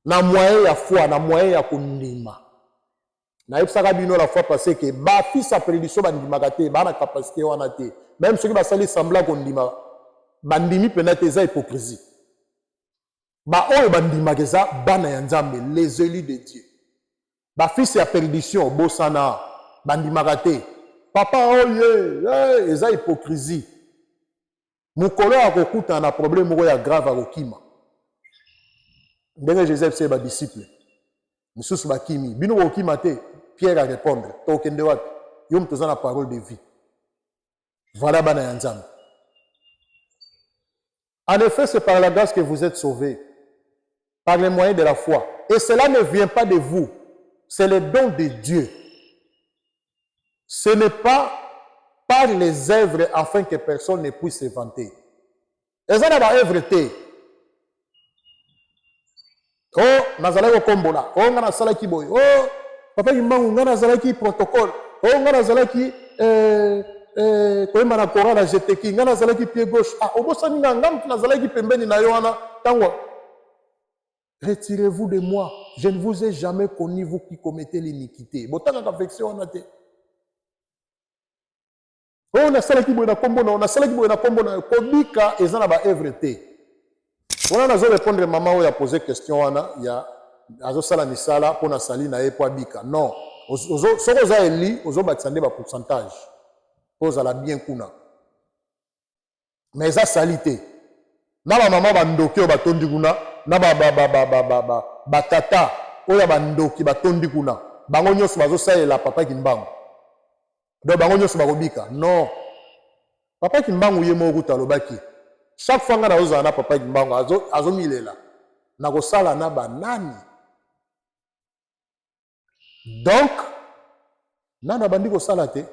[SPEAKER 1] Na moyen ya foi, na moyen ya kondima. Nayebisaka bino la fois passée que ba fils ya prédiction bandimaka te, ba na capacité wana te. Même soki basali semblant kondima, bandimi pena te, eza hypocrisie. Ba oyo bandimaka eza bana ya Nzambe, les élus de Dieu. Ba fils ya perdition bosana, bandimaka te. Papa oye, hey, eza hypocrisie. Mokolo akokutana na problème moko ya grave akokima. Ndenge Jesus ayebisaki ba disciples misusu bakimi, bino bokokima te? Pierre a répondre, tokende wapi? Yo moto oza na parole de vie. Voilà bana ya Nzambe. En effet, c'est par la grâce que vous êtes sauvés, par les moyens de la foi. Et cela ne vient pas de vous, c'est le don de Dieu. Ce n'est pas par les œuvres afin que personne ne puisse se vanter. Eza na ba œuvre te. Oh, nazalaki kokombola. Oh, nga nasalaki boye. Oh, papa Kimbangu, nga nazalaki protocole. Oh, nga nazalaki eh, eh, koyemba na chorale ya GTK. Nga nazalaki pied gauche. Ah, obosani nga, nga mutu nazalaki pembeni na yo wana tango. Retirez-vous de moi, je ne vous ai jamais connu, vous qui commettez l'iniquité. Botangaka verset wana te. Oh, nasalaki boye na kombo na yo, nasalaki boye na kombo na yo. Kobika eza na ba œuvre te. Wana nazo répondre mama oyo a poser question wana ya azosala misala mpo na sali na ye mpo abika. Non, soki oza eli ozobakisa nde ba pourcentage mpo ozala bien kuna. Mais eza sali te. Na ba mama ba ndoki oyo batondi kuna, na ba ba ba ba ba ba ba ba tata oyo ya ba ndoki batondi kuna, bango nyonso bazosalela papa Kimbangu. Donc bango nyonso bakobika? Non. Papa Kimbangu ye moko kutu alobaki, chaque fois nga nazozala na papa Kimbangu azo azomilela, nakosala na ba nani? Donc nanu abandi kosala te,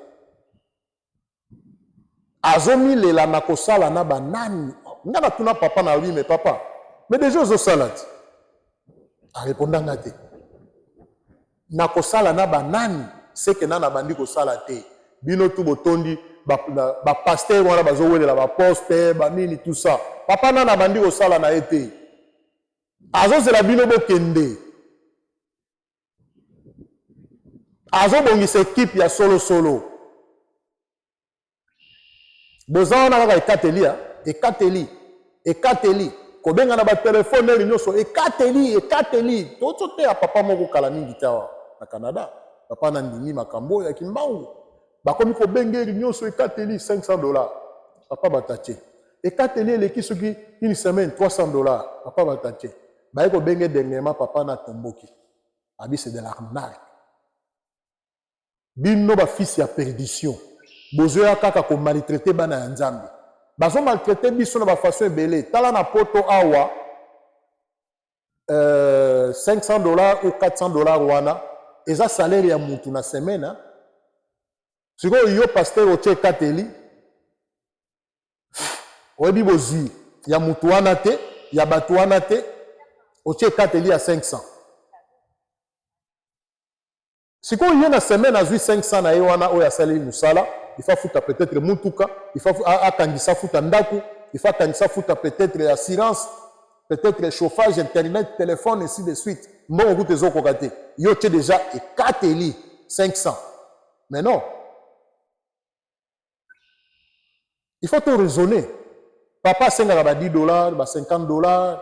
[SPEAKER 1] azomilela na kosala na ba nani? Nga natuna papa na oui, mais papa, mais déjà ozosala ti. Areponda nga te. Nakosala na banani seke na nabandi kosala te. Bino tu botondi ba pasteur wana bazowelela ba poste ba nini tout ça. Papa na nabandi kosala na ye te. Azozela bino bokende. Azobongisa ekipe ya solo solo. Boza wana kaka ekateli ya ekateli ekateli kobenga na batelefone eri nyonso ekateli ekateli tozoteya papa moko kala mingi te awa na Canada. Papa na ndimi makambo oyo ya Kimbangu, bakomi kobenga eri nyonso ekateli $500. Papa batatie ekateli eleki soki une semaine $300. Papa batatie baye kobenga dernièrement, papa na tomboki abi c'est de l'arnaque. Bino ba fils ya perdition bozoya kaka ko maltraiter bana ya Nzambe. Bazo maltraiter biso na ba façon ebele. Tala na poto awa $500 ou $400 wana eza salaire ya mutu na semaine. Sikoyo yo pasteur otie ekateli, oyebi bozwi ya mutu wana te, ya bato wana te, otie ekateli ya 500. Sikoyo ye na semaine azwi 500 na ye wana oyo asaleli mosala, il faut afuta peut-être mutuka, il faut akangisa afuta ndako, il faut akangisa afuta peut-être assurance, peut-être chauffage, internet, téléphone, ainsi de suite. Mbongo kutu ezokoka te. Yo tie déjà ekateli 500. Mais non. Il faut tout raisonner. Papa asengaka ba $10, ba $50,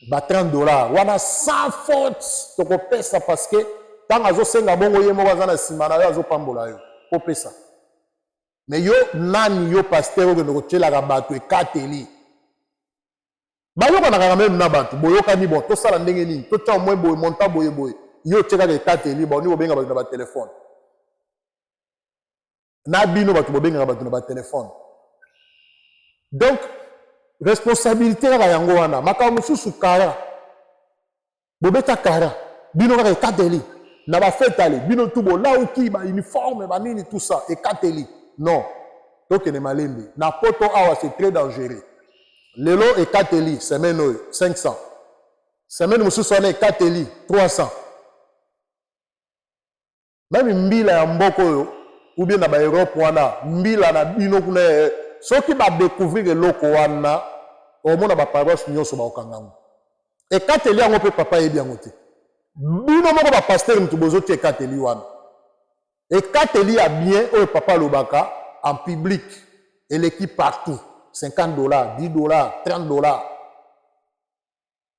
[SPEAKER 1] ba $30. Wana sans faute tokopesa parce que ntango azosenga bongo ye moko aza na nsima na yo azopambola yo kopesa. Mais yo nani yo pasteur okende kotielaka bato ekateli? Bayokanaka meme na bato, boyokani bon tosala ndenge nini, totia au moins boye montant boye boye. Yo otie kaka ekateli, boni bobenga bato na batelefone. Na bino bato bobengaka bato na batelefone. Donc responsabilité kaka yango wana. Makambo mosusu kara bobeta kara bino kaka ekateli na bafete ale bino tu bolauki ba uniforme banini tout ça ekateli. Non, tokende malembe na poto awa c'est très dangereux. Lelo ekateli semaine oyo 500, semaine mosusu wana ekateli 300. Meme mbila ya mboka oyo ou bien na ba Europe wana mbila na bino kuna soki ba découvrir eloko wana omona ba paroisse nyonso bakokanga yango. Ekateli yango mpe papa ayebi yango te. Bino moko ba pasteur mutu bozotia ekateli wana. Ekateli ya bien oyo papa alobaka en public eleki partout $50, $10, $30.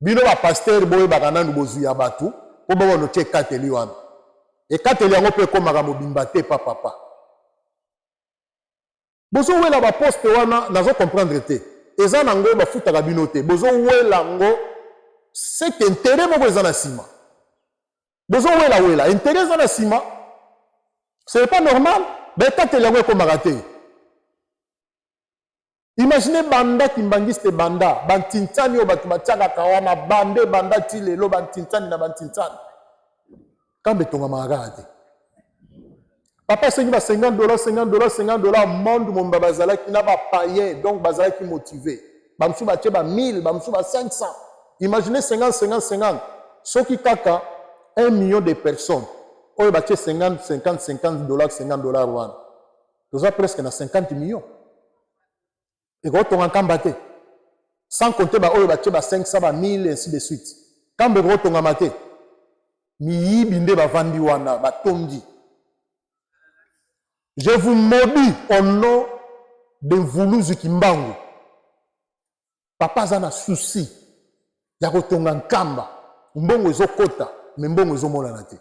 [SPEAKER 1] Bino ba pasteur boyebaka nanu bozwi ya bato mpo babanda otia ekateli wana. Ekateli yango mpe ekomaka mobimba te pa papa. Bozowela ba poste wana nazo comprendre te. Eza nango bafutaka bino te. Bozowela ngo c'est intérêt moko eza na nsima. Bozowela wela intérêt eza na nsima. Ce n'est pas normal. Ba ekateli yango ekomaka te. Imaginez banda kimbangiste banda bantintsani oyo bato batiakaka wana bande banda ti lelo bantintsani na bantintsani kambe etongamaka kaka te. Papa asengi ba $50, $50, $50, monde momba bazalaki na ba païens donc bazalaki motivé. Bamosusu batie ba 1000, bamosusu ba 500. Imaginez 50, 50, 50. Soki kaka 1 million de personnes oyo batie 50, 50, $50, $50 wana. Toza presque na 50 millions. Ekotonga nkamba te. Sans compter ba oyo batie ba 500, ba 1000 ainsi de suite. Nkamba ekotongama te. Miyibi nde bavandi wana batongi. Je vous maudis au nom de Mvuluzi Kimbangu. Papa aza na souci ya kotonga nkamba, mbongo ezokota mais mbongo ezomonana te.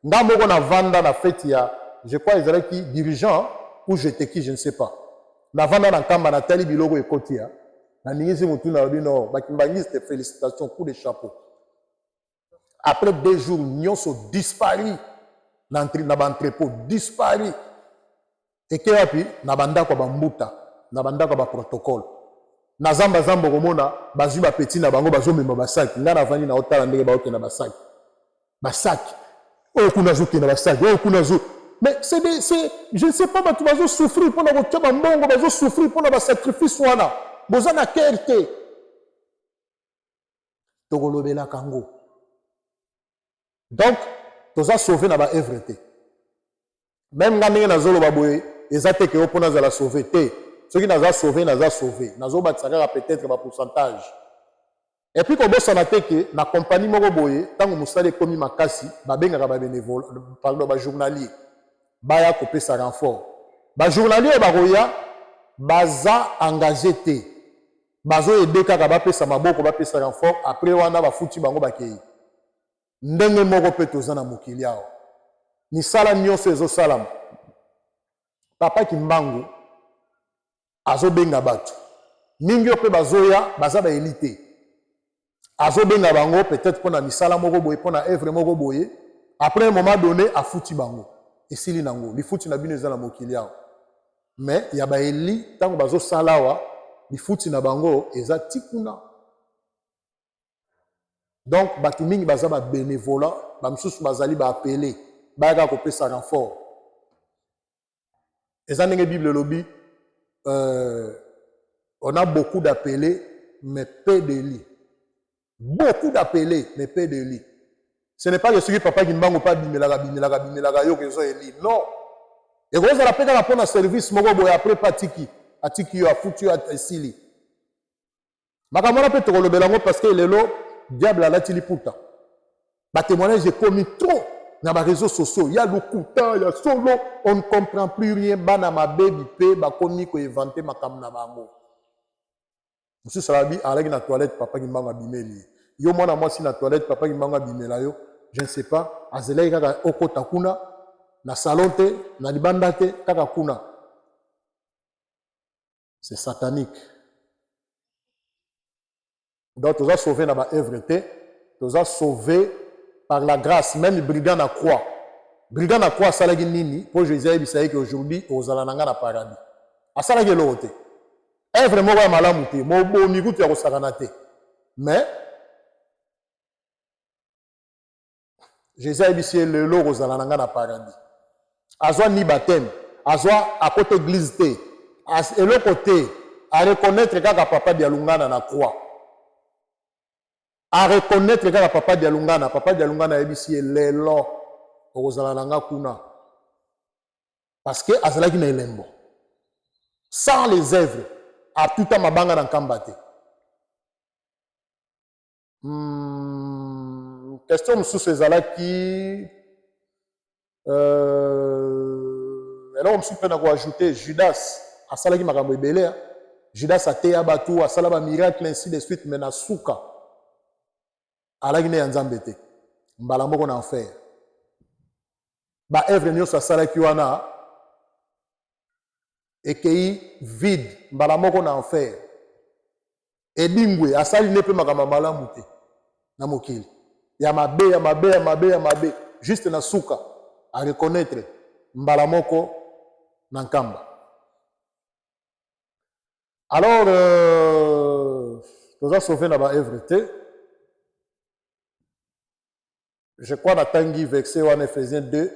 [SPEAKER 1] Nga moko na vanda na fete ya je crois ezalaki dirigeant ou j'étais qui je ne sais pas. Na vanda na nkamba natali biloko ekoti ya naningisi mutu nalobi non bakimbangiste félicitations coup de chapeau. Après 2 jours nyonso disparu na na ba entrepôt disparu. Eke wapi? Na bandako ya bambuta, na bandako ya ba protocole. Na zamba zamba okomona bazwi ba petit na bango bazomema basaki. Nga navandi na otala ndenge baokenda basaki. Basaki. Oyo kuna azokenda basaki, oyo kuna azo mais c'est des c'est je ne sais pas bato bazo souffrir mpona kotia bambongo, bazo souffrir mpona ba sacrifice wana. Boza na cœur te. Tokolobelaka yango. Donc toza sauve na ba œuvre te. Meme nga ndenge nazoloba boye eza te ke yo mpo nazala sauve te. Soki naza sauve, naza sauve. Nazobakisa kaka peut-être ba pourcentage. Et puis kobosana te ke na compagnie moko boye ntango mosala ekomi makasi babengaka ba bénévole, pardon, ba journalier baya kopesa renfort. Ba journalier oyo bakoya baza engagé te, bazo aider kaka bapesa maboko, bapesa renfort, après wana bafuti bango bakei. Ndenge moko mpe toza na mokili awa, misala nyonso ezosalama. Papa Kimbangu azobenga bato mingi oyo mpe bazoya baza baeli te, azobenga bango peut-être mpona misala moko boye, mpona œuvre moko boye. Après un moment donné afuti bango, esili nango, lifuti na bino eza na mokili awa. Mais ya baeli ntango bazosala awa, lifuti na bango eza ti kuna. Donc bato mingi baza babénévolat, bamosusu bazali baappelés, bayaka kopesa renfort. Eza ndenge Bible elobi, on a beaucoup d'appelés mais peu d'élus. Beaucoup d'appelés mais peu d'élus. Ce n'est pas que soki Papa Kimbangu mpe abimelaka bimelaka bimelaka yo kezo élu, non. Ekozala mpe kaka mpona service moko boye, après mpe atiki atiki yo, afuti yo, esili. Makambo wana mpe tokolobela yango, parce que lelo diable alati liputa. Batémoignage ekomi trop na baréseaux sociaux, ya lokuta, ya solo, on ne comprend plus rien. Bana mabebi mpe bakomi koinventer makambo na bango. Mosusu alabi alaki na toilette, Papa Kimbangu abimeli ye. Yo mwana mwasi na toilette, Papa Kimbangu abimela yo, je ne sais pas, azelaki kaka okota kuna na salon te, na libanda te, kaka kuna. C'est satanique. Donc toza sauvé na baœuvre te, toza sauvé par la grâce. Même brigand na croix, brigand na croix asalaki nini mpo Jésus ayebisa ye ke aujourd'hui ozala na nga na paradis? Asalaki eloko te, œuvre moko ya malamu te, mobomi kutu ya kosakana te. Mais Jésus ayebisi ye lelo okozala na nga na paradis. Azwa ni baptême, azwa akota église te, eloko te, areconnaître kaka Papa Dialungana na croix, areconnaître kaka Papa Dialungana. Papa Dialungana ayebisi ye lelo okozala na nga kuna, parce que azalaki na elembo sans les œuvres. Atuta mabanga na nkamba te. Question mosusu ezalaki eloko mosusu mpe na koajouter: Judas asalaki makambo ebele. Judas ateya bato, asala bamiracle, ainsi de suite, mais na suka alaki ne ya Nzambe te, mbala moko na enfer. Baœuvre nyonso asalaki wana ekei vide, mbala moko na enfer. Edingwe asali ne mpe makambo ya malamu te na mokili, ya mabe, ya mabe, ya mabe, ya mabe, juste na suka areconnaître, mbala moko na nkamba. Alors toza sauvé na baœuvre te. Je crois natangi verset wana, Ephésiens 2,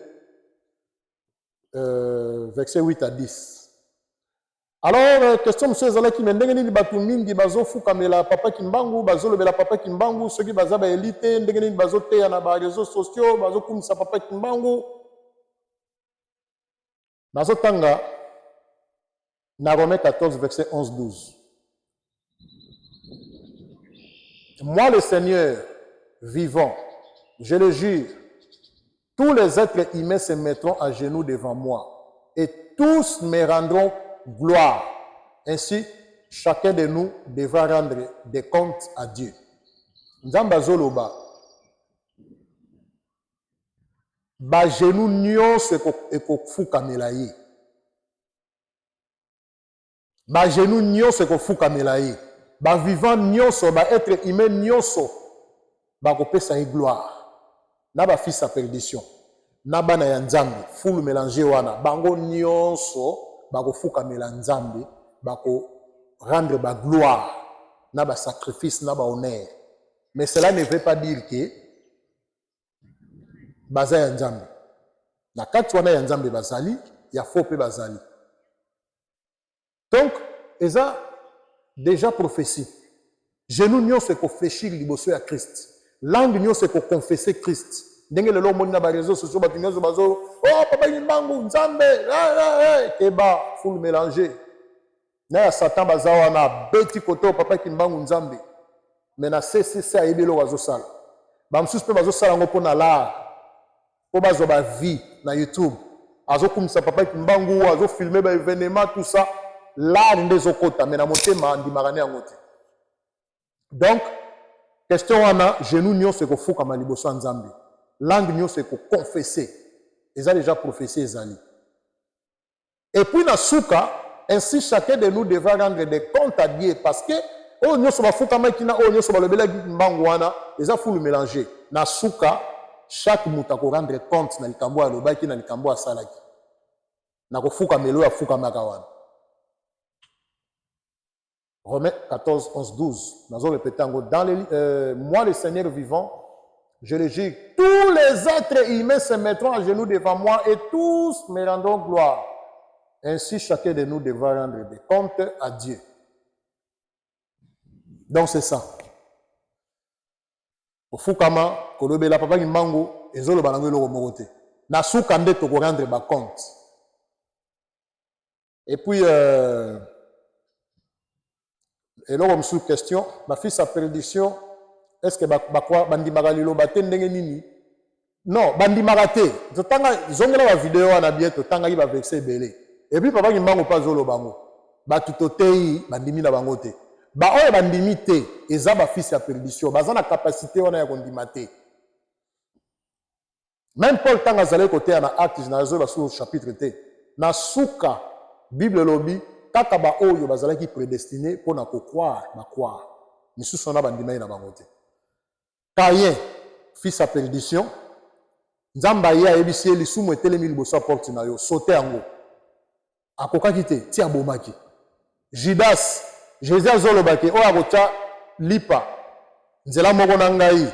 [SPEAKER 1] verset 8 à 10. Alors question mosusu ezalaki: me ndenge nini bato mingi bazofukamela Papa Kimbangu, bazolobela Papa Kimbangu, soki baza baélu te? Ndenge nini bazoteya na baréseaux sociaux, bazokumisa Papa Kimbangu? Nazotanga na Romains 14, verset 11 12: Moi le Seigneur vivant, je le jure, tous les êtres humains se mettront à genoux devant moi et tous me rendront gloire. Ainsi, chacun de nous devra rendre des comptes à Dieu. Nzambe azoloba bagenoux nyonso ekofukamela ye, bagenoux nyonso ekofukamela ye, bavivant nyonso, baêtre humain nyonso bakopesa ye gloire, na bafils ya perdition na bana ya Nzambe, foule mélange wana, bango nyonso bakofukamela Nzambe, bakorendre bagloire na basacrifice na bahonneur. Mais cela ne veut pas dire que baza ya Nzambe. Na kati wana ya Nzambe bazali, ya faux mpe bazali. Donc eza Déjà prophetie. Genou nyonso eko flechir liboso ya Christ. Langue nyonso eko confesser Christ. Ndenge lelo omoni na ba réseaux sociaux bato nyonso bazo oh papa Kimbangu Nzambe eh, eh, eh. Keba foule mélanger. Na ya Satan baza wana abeti kote oyo papa Kimbangu Nzambe. Mais na CCC ayebi eloko azosala. Ba mosusu mpe bazosala yango mpo na lar. Mpo bazwa ba vie na YouTube. Azokumisa papa Kimbangu, azofilme ba evenement tout ça. L'art nde ezokota mais na motema andimaka ne yango te. Donc question wana genou nyonso ekofukama liboso ya Nzambe. Langue nyonso ekoconfesser. Eza deja prophetie ezali. Et puis na suka, ainsi chacun de nous devra rendre des comptes à Dieu parce que oyo nyonso bafukamaki na oyo nyonso balobelaki mbangu wana eza fulu mélange. Na suka chaque moto ako rendre compte na likambo oyo alobaki na likambo oyo asalaki. Na kofukamela oyo afukamaka wana. Romains 14, 11, 12. Nazo répéter yango. Dans les, moi, le Seigneur vivant, je le jure, tous les êtres humains se mettront à genoux devant moi et tous me rendront gloire. Ainsi, chacun de nous devra rendre des comptes à Dieu. Donc, c'est ça. Ofukama, kolobela papa Kimbangu, ezoloba nango eloko moko te. Na suka nde toko rendre ba compte. Et puis, eloko mosusu question, ba fils ya perdition, est-ce que bandimaka liloba te ndenge nini? Non, bandimaka te. Totanga, zongela ba video wana bien, totangaki ba verset ebele. Et puis papa Kimbangu mpe azoloba yango. Bato toteyi bandimi na bango te. Ba oyo bandimi te, eza ba fils ya perdition, baza na capacité wana ya kondima te. Même Paul ntango azalaki koteya na Actes, nazoyeba sur chapitre te, na suka Bible elobi kaka ba oyo bazalaki prédestiné mpo na kocroire bacroire, misusu wana bandimaki na bango te. Caïn, fils ya perdition, Nzambe aye ayebisi ye lisumu etelemi liboso ya porte na yo, saute yango. Akokaki te, ti abomaki. Judas, Jesus azoloba ke oyo akotya lipa nzela moko na ngai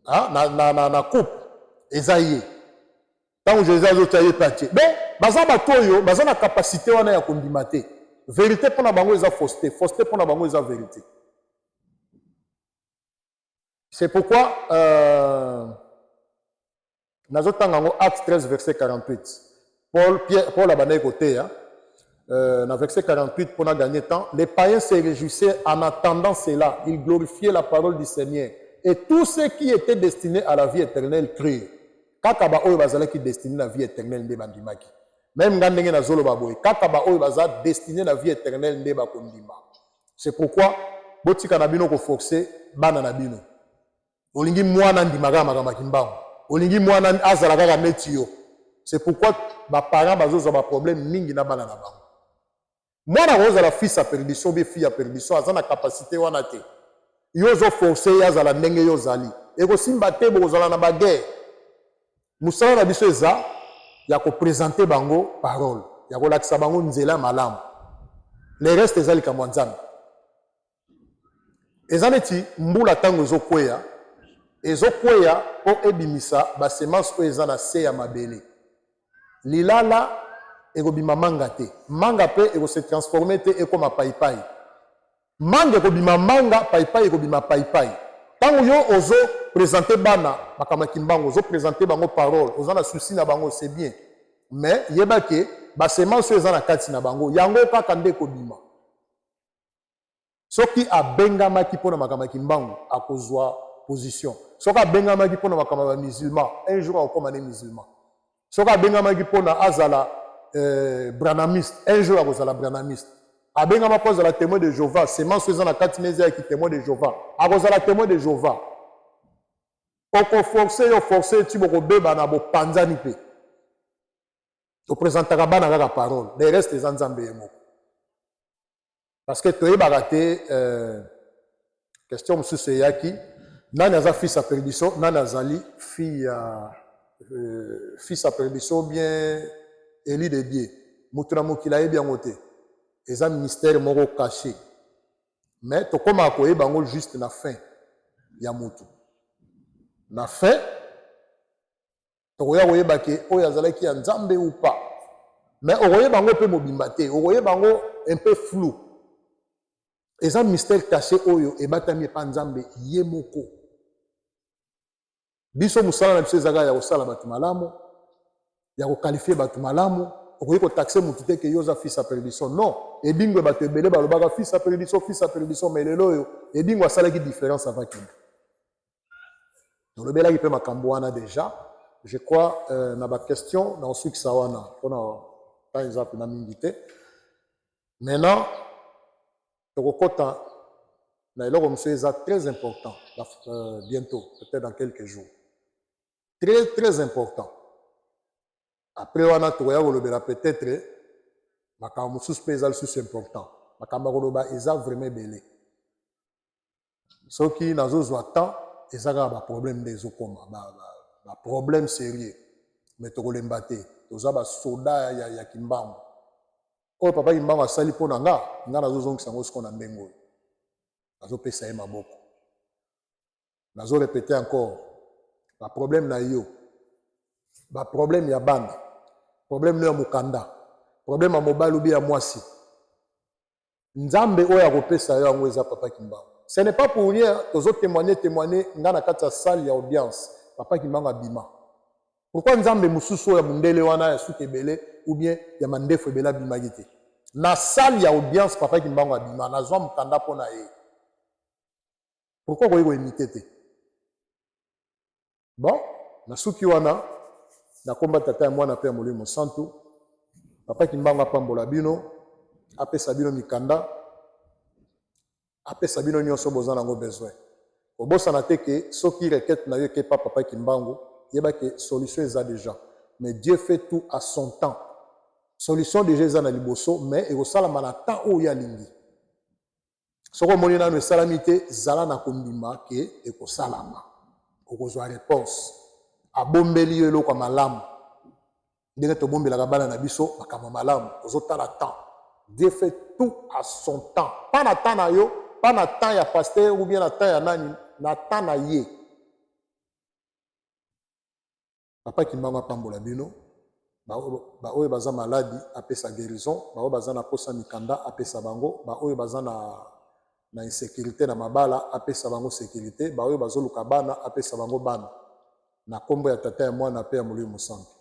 [SPEAKER 1] na, na, na, na coupe eza ye. Ntango Jesus azotya ye mpe atie. Donc baza bato oyo baza na capacité wana ya kondima te. Verité mpo na bango eza fausseté, fausseté mpo na bango eza vérité. C'est pourquoi nazotanga yango Acte 13 verset 48. Paul, Pierre, Paul abandaki koteya na verset 48 pour gagner temps. Les païens se réjouissaient en attendant cela. Ils glorifiaient la parole du Seigneur. Et tous ceux qui étaient destinés à la vie éternelle crurent. Kaka ba oyo bazalaki destinés na vie éternelle nde bandimaki. Même nga ndenge nazoloba boye, kaka ba oyo baza destinés na vie éternelle nde bakondima. C'est pourquoi botika na bino koforcer bana na bino. Olingi mwana ndima kaka makambo ya Kimbangu, olingi mwana azala kaka neti yo. C'est pourquoi baparents bazozwa baproblème mingi na bana na bango. Mwana akozala fils ya perdition bien fille ya perdition, aza na capacité wana te. Yo ozoforce ye azala ndenge yo ozali, ekosimba te, bokozala na baguerre. Mosala na biso eza ya koprésenter bango parole, ya kolakisa bango nzela malamu. Le reste eza likambo ya Nzambe. Eza neti mbula ntango ezokweya, ezokweya mpo ebimisa basemence oyo eza na se ya mabele. Lilala ekobima manga te, manga mpe ekose transformer te ekoma paipai. Manga ekobima manga, paipai ekobima paipai. Ntango yo ozoprésenter bana makambo ya Kimbangu, ozoprésenter bango parole, oza na souci na bango, c'est bien, mais yeba ke basemence oyo eza na kati na bango, yango kaka nde ekobima. Soki abengamaki mpona makambo ya Kimbangu, akozwa position. Soki abengamaki mpona makambo ya bamusulman, un jour akokóma ne musulman. Soki abengamaki mpona azala branhamiste, un jour akozala branhamiste. Abengama mpo azala témoin de Jéhovah, semence oyo eza na kati na eza yaki témoin de Jéhovah, akozala témoin de Jéhovah. Okoforce yo force ti bokobeba na bopanzani. Mpe toprésentaka bana kaka parole, le reste eza Nzambe ye moko, parce que toyebaka te. Question mosusu eyaki: nani aza fils ya perdition, nani azali fille ya fils ya perdition bien élu de Dieu? Moto na mokili ayebi yango te, eza mystère moko caché, mais tokomaka koyeba yango juste na fin ya motu. Na fin tokoya koyeba ke oyo azalaki ya Nzambe ou pas, mais okoyeba yango mpe mobimba te, okoyeba yango un peu flou. Eza mystère caché oyo ebatami epa Nzambe ye moko. Biso mosala na biso eza kaka ya kosala bato malamu, ya koqualifier bato malamu. Okoki kotaxer motu te ke yo oza fils ya perdition. Non, Edingwe, bato ebele balobaka fils ya perdition, fils ya perdition, mais lelo oyo Edingwe asalaki différence avant kende. Tolobelaki mpe makambo wana déjà, je crois, na baquestion na osukisa wana mpona temps eza mpena mingi te. Maintenant tokokɔta na eloko mosusu eza très important, bientôt, peut-être dans quelques jours, très très important. Après wana tokoya kolobela peut-être makambo mosusu mpe eza lisusu important. Makambo ya koloba eza vraiment ebele. Soki nazozwa temps, eza kaka baproblème nde ezokoma, baproblème sérieux, mais tokolemba te. Toza basoda ya Kimbangu. Oyo papa Kimbangu asali mpo na nga, nga nazozongisa yango siko na ndenge oyo nazopesa ye maboko. Nazorépéter encore, baproblème na yo, baproblème ya bana, problème no ya mokanda, problème ya mobali obi ya mwasi, Nzambe oyo akopesa yo yango eza papa Kimbangu. Ce n'est pas pour rien tozotémoigner, témoigner. Nga na kati ya salle ya audience, papa Kimbangu abima. Pourquoi Nzambe mosusu oyo ya mondele wana ya suki ebele ou bien ya mandefu ebele abimaki te na salle ya audience? Papa Kimbangu abima, nazwa mokanda mpo na ye. Pourquoi koyi koimiter te? Bon, na suki wana, nakomba Tata ya Mwana mpe ya Molimo Santu. Papa Kimbangu apambola bino, apesa bino mikanda, apesa bino nyonso boza nango besoin. Kobosana te ke soki requête na yo ekepa papa Kimbangu, yeba ke solution eza déjà, mais Dieu fait tout à son temps. Solution déjà eza na liboso, mais ekosalama na temps oyo alingi. Soki omoni nano esalami te, zala na kondima ke ekosalama, okozwa réponse. Abombeli yo eloko ya malamu, ndenge tobombelaka bana na biso makambo malamu. Ozotala temps. Dieu fait tout à son temps, pas na temps na yo, pas na temps ya pasteur ou bien na temps ya nani, na temps na ye. Papa Kimbangu apambola bino. Baoyo baza maladi, apesa guérison. Baoyo baza na posa mikanda, apesa bango. Baoyo baza na insécurité na mabala, apesa bango sécurité. Baoyo bazoluka bana, apesa bango bana. Na nkombo ya Tata, ya Mwana mpe ya Molimo Mosantu.